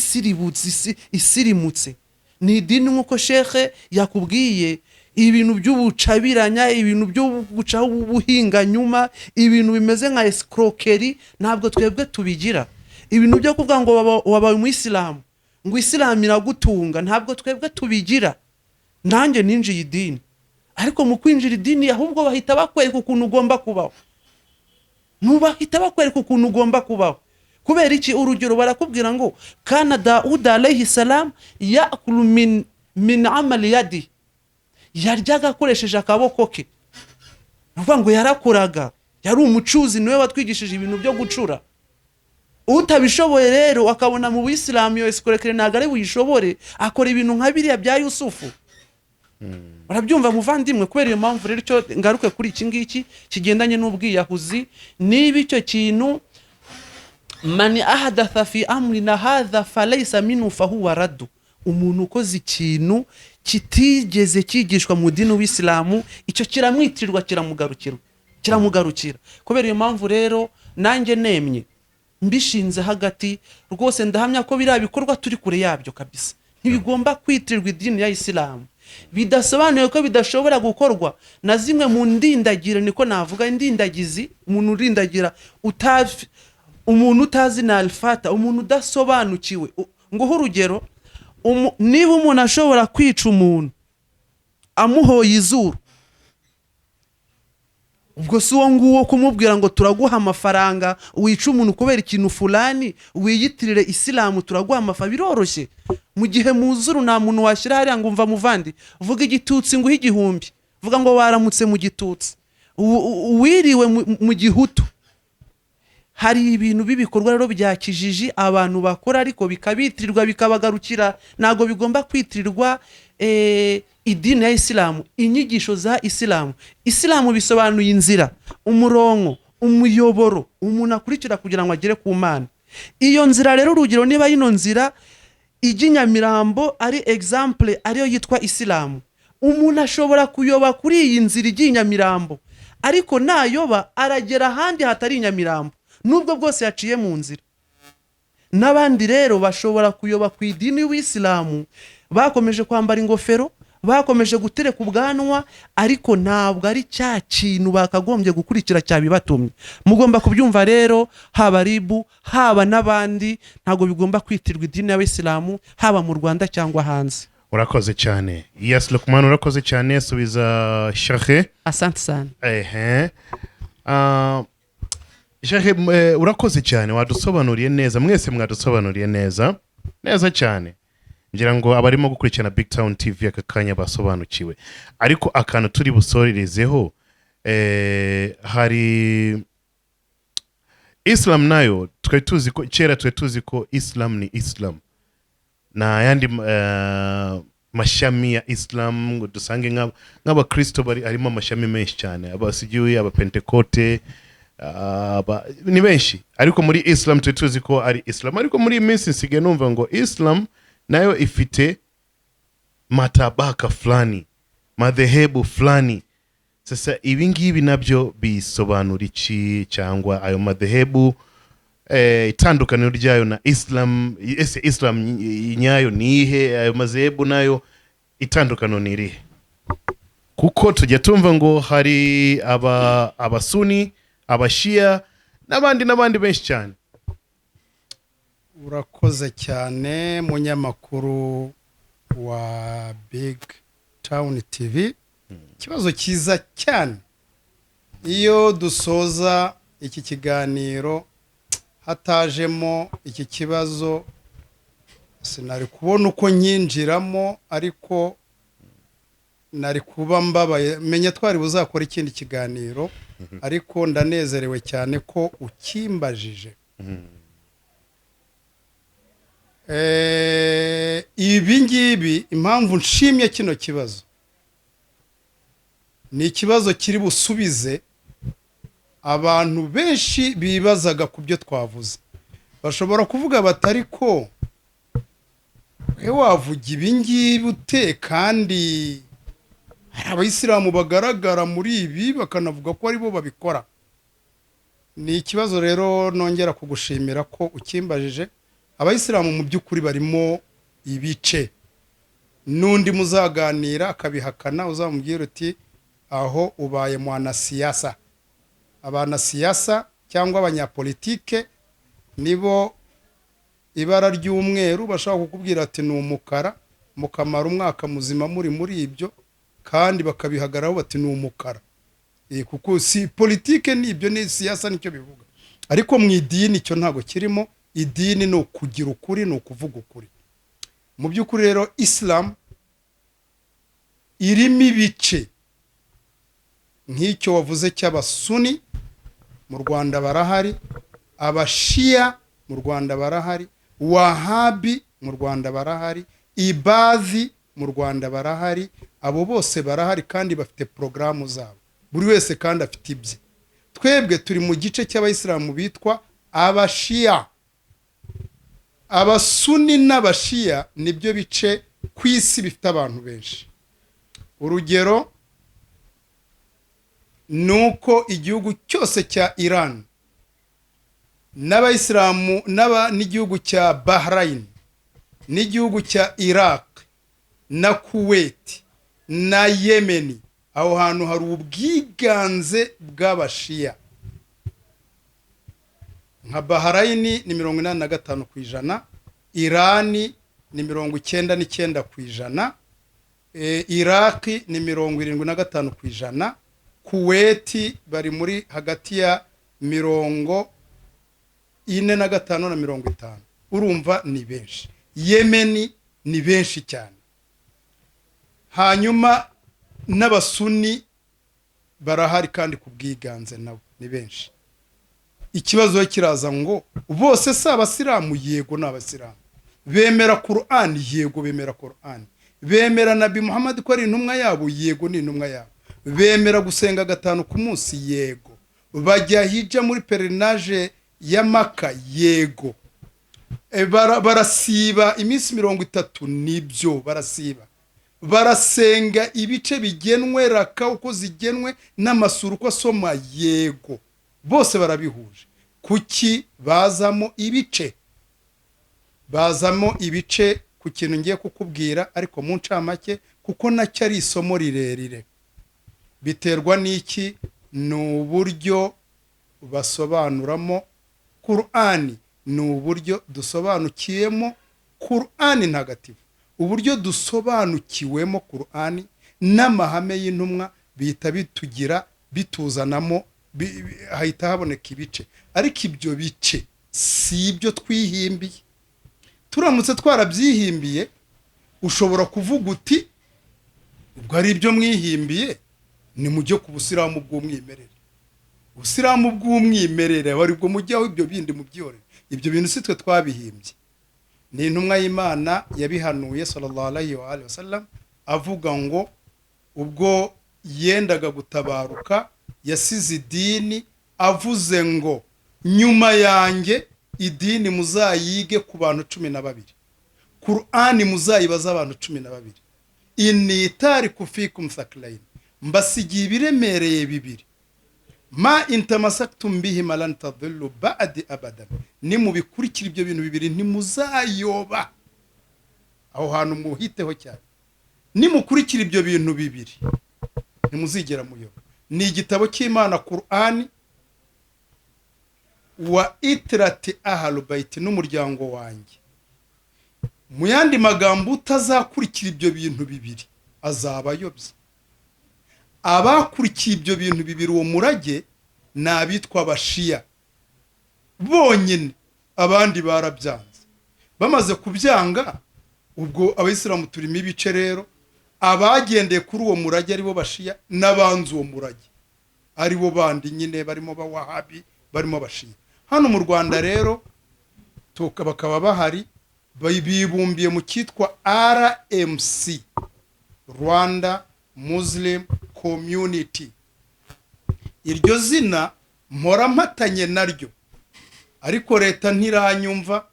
isirimutse, ni idini nk'uko shekhe yakubwiye, ibintu by'ubucabiranya, ibintu byo gucaho ubuhinganyuma, ibintu bimeze nka escroquerie, ntabwo twebwe tubigira. Ibintu byo kuvuga ngo wabaye umuyisilamu, ngo isilamu iragutunga, ntabwo twebwe tubigira. Nanjye ninjiye idini, ariko mu kwinjira idini ahubwo bahita bakwereka ukuntu ugomba kubaho. Ntubahita bakwereka ukuntu ugomba kubaho. Kubera iki? Urugero, barakubwira ngo kana Dawuda alayhi salam yakulu min amali yadi, yaryaga akoresheje akaboko ke. Ni ukuvuga ngo yarakoraga, yari umucuzi, niwe watwigishije ibintu byo gucura. Utabishoboye rero akabona mu buyisilamu iyo escroquerie ntabwo ari buyishobore, akora ibintu nka biriya bya Yusufu. Urabyumva muvandimwe? Kubera iyo mpamvu rero, icyo ngaruke kuri iki ngiki kigendanye n'ubwiyahuzi, niba icyo kintu mani ahadatha fi amrina hadha falaysa minhu fahuwa raddu, umuntu ukoze ikintu kitigeze cyigishwa mu dini w'Isilamu, icyo kiramwitirirwa, kiramugarukira, kiramugarukira. Kubera iyo mpamvu rero, nanjye nemye mbishinze hagati rwose, ndahamya ko biriya bikorwa turi kure yabyo kabisa, ntibigomba kwitirirwa idini ya Isilamu. Bidasobanuye ko bidashobora gukorwa na zimwe mu ndindagire, niko navuga, indindagizi, umuntu urindagira utazi, umuntu utazi na alfata, umuntu udasobanukiwe. Nguhe urugero, niba umuntu ashobora kwica umuntu amuhoye izuru, ubwo si uwo nguwo kumubwira ngo turaguha amafaranga wica umuntu kubera ikintu fulani, wiyitirire Isilamu, turaguha amafaranga, biroroshye. Mu gihe mu zuru nta muntu washyira hariya ngo umva muvandi, vuga igitutsi nguhe 1000, vuga ngo waramutse mu gitutsi, wiriwe mu gihutu. Hari ibintu b'ibikorwa rero bya kijiji abantu bakora, ariko bikabitirirwa, bikabagarukira. Ntabwo bigomba kwitirirwa. Idini ya Isilamu, inyigisho za Isilamu, Isilamu bisobanuye inzira, umurongo, umuyoboro umuntu akurikira kugira ngo agere ku Mana. Iyo nzira rero, urugero, niba ino nzira ijya i Nyamirambo ari exemple, ariyo yitwa Isilamu, umuntu ashobora kuyoba kuri iyi nzira ijya i Nyamirambo, ariko nayoba aragera ahandi hatari i Nyamirambo, nubwo bwose yaciye mu nzira. N'abandi rero bashobora kuyoba ku idini y'Ubuyisilamu, bakomeje kwambara ingofero, bakomeje gutereka ubwanwa, ariko ntabwo ari cya kintu bakagombye gukurikira cyabibatumye. Mugomba kubyumva rero, haba RIB, haba n'abandi, ntabwo bigomba kwitirwa idini y'Abayisilamu, haba mu Rwanda cyangwa hanze. Urakoze cyane. Yes, Lukman, urakoze cyane. Subiza shehe. Asante sana. Ehe. Shehe, urakoze cyane, wadusobanuriye neza, mwese mwadusobanuriye neza neza cyane. Ngira ngo abarimo gukurikirana Big Town TV aka kanya basobanukiwe. Ariko akantu turi busorerezeho, hari Islam nayo twari tuzi ko kera, twari tuzi ko Islam ni Islam, nta yandi mashami ya Islam ngo dusange nk'abakristo bari harimo amashami menshi cyane, abasigiwe, abapentekote, ni benshi. Ariko muri Islam turi tuzi ko ari Islam. Ariko muri iyi minsi nsigaye numva ngo Islam nayo ifite matabaka fulani, madhehebu fulani. Sasa ibi ngibi nabyo bisobanura iki? Cyangwa ayo madhehebu, itandukaniro ryayo na Islam? Ese Islam nyayo ni ihe? Ayo madhehebu nayo itandukaniro ni irihe? Kuko tujya tumva ngo hari abasuni, abashia n'abandi n'abandi benshi cyane. Urakoze cyane, munyamakuru wa Big Town TV. Ikibazo cyiza cyane. Iyo dusoza iki kiganiro hatajemo iki kibazo, sinari kubona uko nyinjiramo, ariko nari kuba mbabaye, menya twari buzakora ikindi kiganiro. Ariko ndanezerewe cyane ko ukimbajije. Ibi ngibi, impamvu nshimye kino kibazo, ni ikibazo kiri busubize abantu benshi bibazaga ku byo twavuze. Bashobora kuvuga bati: "Ariko we wavuga ibi ngibi ute, kandi hari Abayisilamu bagaragara muri ibi bakanavuga ko aribo babikora?" Ni ikibazo rero nongera kugushimira ko ukimbajije. Abayisilamu mu by'ukuri barimo ibice. N'undi muzaganira akabihakana, uzamubwira uti: "Aho ubaye mwanasiyasa." Abanasiyasa cyangwa abanyapolitike nibo ibara ry'umweru bashobora kukubwira ati ni umukara, mukamara umwaka muzima muri muri ibyo, kandi bakabihagararaho bati ni umukara. Kuko si politike, ni ibyo, ni siyasa, nicyo bivuga. Ariko mu idini icyo ntabwo kirimo. Idini ni ukugira ukuri, ni ukuvuga ukuri. Mu by'ukuri rero, Isilamu irimo ibice nk'icyo wavuze cy'Abasuni, mu Rwanda barahari, Abashiya mu Rwanda barahari, Wahabi mu Rwanda barahari, Ibazi mu Rwanda barahari. Abo bose barahari kandi bafite porogaramu zabo, buri wese kandi afite ibye. Twebwe turi mu gice cy'Abayisilamu bitwa Abashiya. Abasuni n'Abashiya nibyo bice ku isi bifite abantu benshi. Urugero ni uko igihugu cyose cya Iran n'Abayisilamu n'igihugu cya Bahrain n'igihugu cya Iraq na Kuwait na Yemeni, aho hantu hari ubwiganze bw'Abashiya. Nka Bahrain ni 85%, Irani ni 99%, Iraki ni 75%, Kuweti bari muri hagati ya 45 na 50. Urumva ni benshi. Yemeni ni benshi cyane. Hanyuma n'Abasuni barahari kandi ku bwiganze, nabo ni benshi. Ikibazo kiraza ngo: bose si Abasilamu? Yego, ni Abasilamu. Bemera Kur'ani? Yego, bemera Kur'ani. Bemera Nabi Muhammad ko ari intumwa yabo? Yego, ni intumwa yabo. Bemera gusenga gatanu ku munsi? Yego. Bajya hija muri pèlerinage ya Maka? Yego. Barasiba iminsi 30? Nibyo, barasiba. Barasenga ibice bigenwe, raka uko zigenwe n'amasura uko asoma? Yego. Bose barabihuje. Kuki bazamo ibice? Bazamo ibice ku kintu ngiye kukubwira, ariko mu ncamake, kuko nacyo ari isomo rirerire. Biterwa n'iki? Ni uburyo basobanuramo Kur'ani, ni uburyo dusobanukiyemo Kur'ani ntagatifu. Uburyo dusobanukiwemo Kur'ani n'amahame y'intumwa bihita bitugira, bituzanamo, hahita haboneka ibice. Ariko ibyo bice si ibyo twihimbiye. Turamutse twarabyihimbiye, ushobora kuvuga uti: "Ubwo ari ibyo mwihimbiye, nimujye ku busilamu bw'umwimerere." Ubusilamu bw'umwimerere bari bwo mujyaho, ibyo bindi mubyihorere. Ibyo bintu si twe twabihimbye, ni intumwa y'Imana yabihanuye, sallallahu alayhi wa alihi wasallam, avuga ngo ubwo yendaga gutabaruka yasize idini, avuze ngo: "Nyuma yanjye idini muzayige ku bantu 12, Kur'ani muzayibaze abantu 12. Inni tariku fikum thaqilayni, mbasigiye ibiremereye bibiri, ma in tamassaktum bihima lan tadillu ba'di abadan, nimubikurikira ibyo bintu bibiri ntimuzayoba." Aho hantu muhiteho cyane. Nimukurikira ibyo bintu bibiri ntimuzigera muyoba. Ni igitabo cy'Imana Kur'ani, wa itrati ahlu baiti, n'umuryango wanjye. Mu yandi magambo, utazakurikira ibyo bintu bibiri azaba ayobye. Abakurikiye ibyo bintu bibiri, uwo murage, ni abitwa Abashiya bonyine. Abandi barabyanze. Bamaze kubyanga, ubwo Abayisilamu turimo ibice rero: abagendeye kuri uwo murage aribo Bashiya, n'abanze uwo murage aribo bandi nyine barimo Bawahabi, barimo Abashiya. Hano mu Rwanda rero bakaba bahari, bibumbiye mu cyitwa RMC, Rwanda Muslim Community. Iryo zina mpora mpatanye naryo, ariko leta ntiranyumva.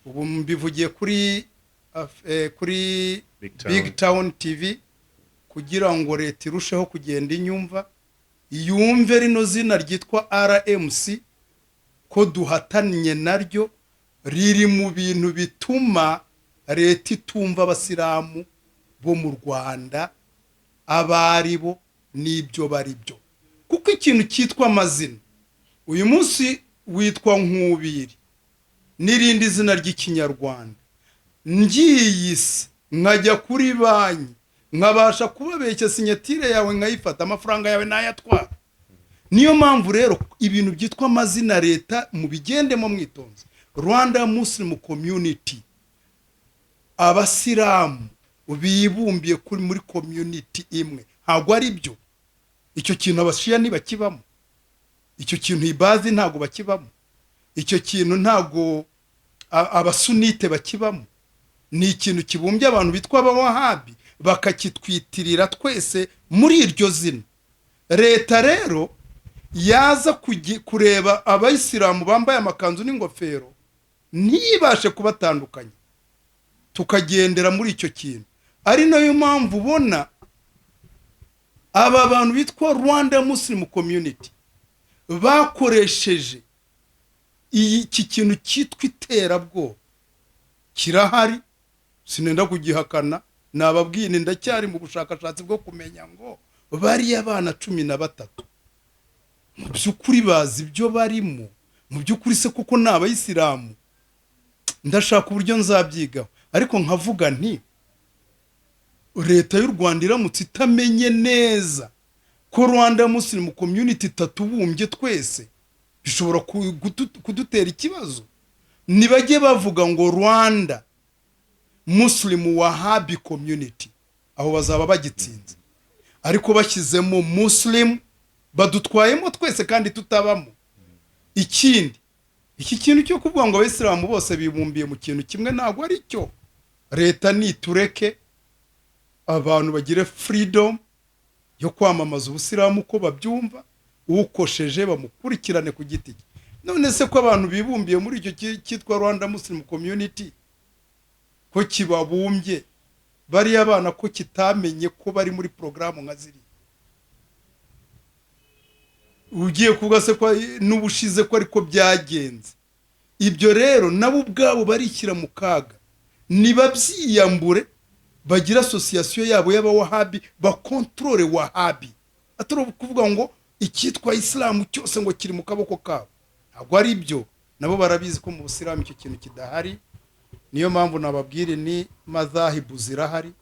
Ubu mbivugiye kuri Big Town. Big Town TV, kugira ngo leta irusheho kugenda inyumva, yumve rino zina ryitwa RMC ko duhatanye naryo, riri mu bintu bituma leta itumva Abasilamu bo mu Rwanda abari bo n'ibyo bari byo. Kuko ikintu cyitwa amazina, uyu munsi witwa Nkubiri n'irindi zina ry'Ikinyarwanda, ngiyise nkajya kuri banki nkabasha kubabeshya, signature yawe nkayifata, amafaranga yawe nayatwara. Niyo mpamvu rero ibintu byitwa amazina leta mubigendemo mwitonze. Rwanda Muslim Community, Abasilamu bibumbiye kuri muri community imwe, ntabwo ari byo. Icyo kintu Abashiya ntibakibamo, icyo kintu Ibazi ntabwo bakibamo, icyo kintu ntabwo Abasunite bakibamo. Ni ikintu kibumbye abantu bitwa Abawahabi, bakakitwitirira twese muri iryo zina. Leta rero yaza kureba Abayisilamu bambaye amakanzu n'ingofero ntibashe kubatandukanya, tukagendera muri icyo kintu. Ari nayo mpamvu ubona aba bantu bitwa Rwanda Muslim Community bakoresheje iki kintu cyitwa iterabwoba. Kirahari, sinenda kugihakana. Nababwiye ni ndacyari mu bushakashatsi bwo kumenya ngo bariya bana 13 mu by'ukuri bazi ibyo barimo? Mu by'ukuri se kuko ni Abayisilamu? Ndashaka uburyo nzabyigaho, ariko nkavuga nti leta y'u Rwanda iramutse itamenye neza ko Rwanda Muslim Community itatubumbye twese, bishobora kudutera ikibazo. Ntibajye bavuga ngo Rwanda Muslim Wahabi Community, aho bazaba bagitsinze. Ariko bashyizemo Muslim, badutwayemo twese kandi tutabamo. Ikindi, iki kintu cyo kuvuga ngo Abayisilamu bose bibumbiye mu kintu kimwe ntabwo ari cyo. Leta nitureke abantu bagire freedom yo kwamamaza ubusilamu uko babyumva, ukosheje bamukurikirane ku giti cye. None se ko abantu bibumbiye muri icyo cyitwa Rwanda Muslim Community, ko kibabumbye, bariya bana ko kitamenye ko bari muri porogaramu nka ziriya? Ugiye kuvuga se ko n'ubushize ko ariko byagenze? Ibyo rero nabo ubwabo barishyira mu kaga. Nibabyiyambure, bagira association yabo y'abawahabi, bakontorore wahabi, atari ukuvuga ngo icyitwa isilamu cyose ngo kiri mu kaboko kabo. Ntabwo ari byo. Nabo barabizi ko mu busilamu icyo kintu kidahari. Niyo mpamvu nababwire ni mazahibu zirahari,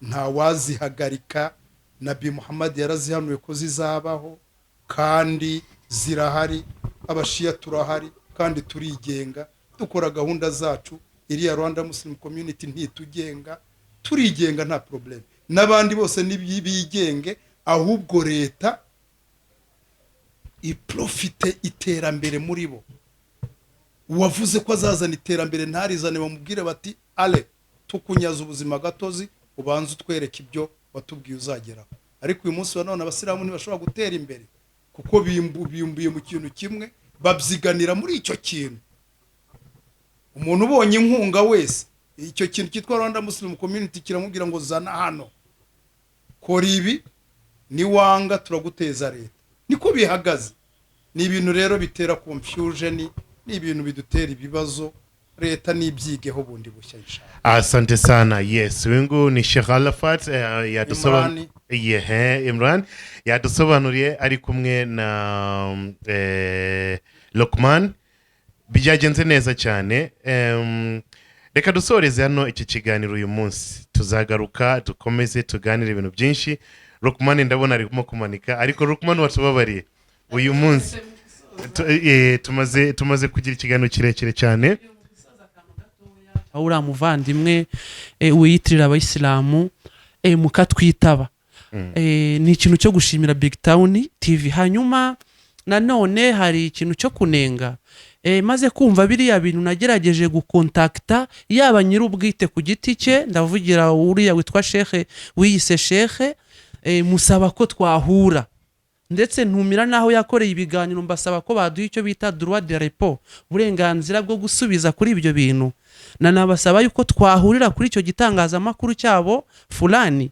ntawazihagarika. Nabi Muhammad yarazihanuye ko zizabaho kandi zirahari. Abashiya turahari kandi turigenga, dukora gahunda zacu. Iriya Rwanda Muslim Community ntitugenga, turigenga, nta problème. N'abandi bose nibigenge, ahubwo leta iprofite iterambere muri bo. Uwavuze ko azazana iterambere ntarizane, bamubwire bati: "Ale, tukunyaza ubuzima gatozi, ubanze utwereke ibyo watubwiye uzageraho." Ariko uyu munsi wa none abasilamu ntibashobora gutera imbere kuko bimbuye mu kintu kimwe, babyiganira muri icyo kintu. Umuntu ubonye inkunga wese, icyo kintu cyitwa Rwanda Muslim Community kiramubwira ngo: "Zana hano, kora ibi, niwanga turaguteza leta." Niko bihagaze. Ni ibintu rero bitera confusion, ni ibintu bidutera ibibazo. Leta nibyigeho bundi bushya, inshallah. Asante sana. Yes, uyu nguyu ni Sheikh Arafat, Imran. Yehe, Imran yadusobanuriye ari kumwe na Lokman. Byagenze neza cyane. Reka dusoreze hano iki kiganiro uyu munsi, tuzagaruka dukomeze tuganire ibintu byinshi. Lokman ndabona arimo kumanika, ariko Lokman watubabariye uyu munsi. Tumaze kugira ikiganiro kirekire cyane. Aho uriya muvandimwe wiyitirira abayisilamu, mukatwitaba, ni ikintu cyo gushimira Big Town TV. Hanyuma nanone hari ikintu cyo kunenga. Maze kumva biriya bintu, nagerageje gukontakita yaba nyir'ubwite ku giti cye, ndavugira uriya witwa shekhe, wiyise shekhe, musaba ko twahura, ndetse ntumira n'aho yakoreye ibiganiro, mbasaba ko baduha icyo bita droit de réponse, uburenganzira bwo gusubiza kuri ibyo bintu. Nanabasaba yuko twahurira kuri icyo gitangazamakuru cyabo fulani.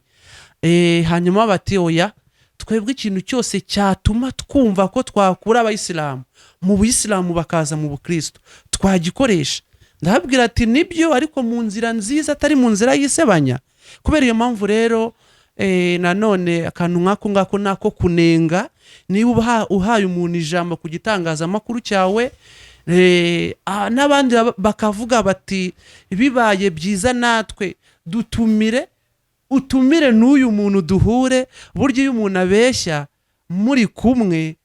Hanyuma bati: "Oya, twebwe ikintu cyose cyatuma twumva ko twakura abayisilamu mu buyisilamu bakaza mu bukristo twagikoresha." Ndababwira ati: "Nibyo, ariko mu nzira nziza, atari mu nzira y'isebanya." Kubera iyo mpamvu rero, nanone akantu nk'ako ngako nako kunenga, niba uhaye umuntu ijambo ku gitangazamakuru cyawe, n'abandi bakavuga bati: "Bibaye byiza natwe dutumire, utumire n'uyu muntu duhure." Burya iyo umuntu abeshya muri kumwe,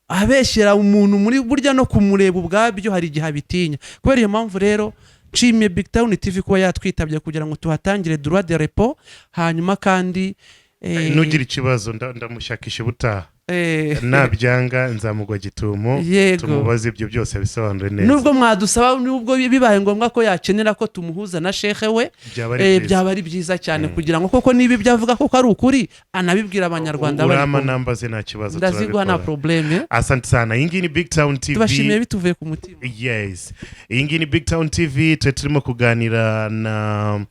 abeshyera umuntu muri, burya no kumureba ubwabyo hari igihe abitinya. Kubera iyo mpamvu rero nshimiye Big Town TV kuba yatwitabye kugira ngo tuhatangire droit de réponse. Hanyuma kandi Nugira ikibazo ndamushakisha ubutaha. Nabyanga nzamugwa gitumo. Yego. Tumubaze ibyo byose, abisobanure neza. Nubwo mwadusaba, nubwo bibaye ngombwa ko yakenera ko tumuhuza na shekhe we, byaba ari byiza. Byaba ari byiza cyane kugira ngo koko niba ibyo avuga koko ari ukuri, anabibwira abanyarwanda bari Urama kumwe. Namba ze nta kibazo. Ndaziguha, nta Turabikora. problème. Asante sana. Iyi ngiyi ni Big Town TV. Tubashimiye bituvuye ku mutima. Yes, iyi ngiyi ni Big Town TV. Turi turimo kuganira na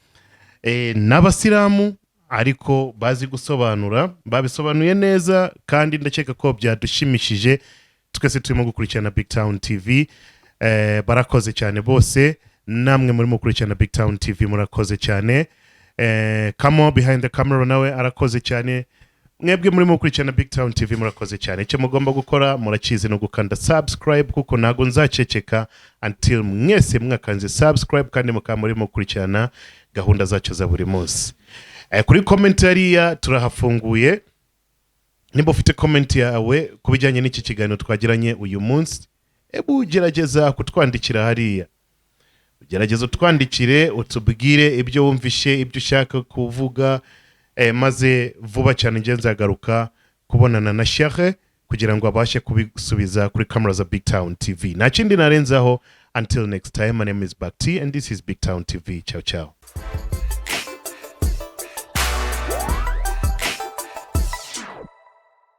n'abasilamu ariko bazi gusobanura, babisobanuye neza kandi ndakeka ko byadushimishije twese turimo gukurikirana Big Town TV. Barakoze cyane bose. Namwe murimo gukurikirana Big Town TV murakoze cyane. Kamo behind the camera nawe arakoze cyane. Mwebwe murimo gukurikirana Big Town TV murakoze cyane. Icyo mugomba gukora murakizi, no gukanda subscribe, kuko ntabwo nzaceceka until mwese mwakanze subscribe kandi mukaba murimo gukurikirana gahunda zacu za buri munsi. Kuri comment hariya turahafunguye. Nimba ufite comment yawe ku bijyanye n'iki kiganiro twagiranye uyu munsi, ebu gerageza kutwandikira hariya, gerageza utwandikire, utubwire ibyo wumvishe, ibyo ushaka kuvuga, maze vuba cyane njye nzagaruka kubonana na Sheikh kugira ngo abashe kubisubiza kuri kamera za Big Town TV. Nta kindi narenzaho. Until next time, my name is Bakti and this is Big Town TV. Ciao ciao.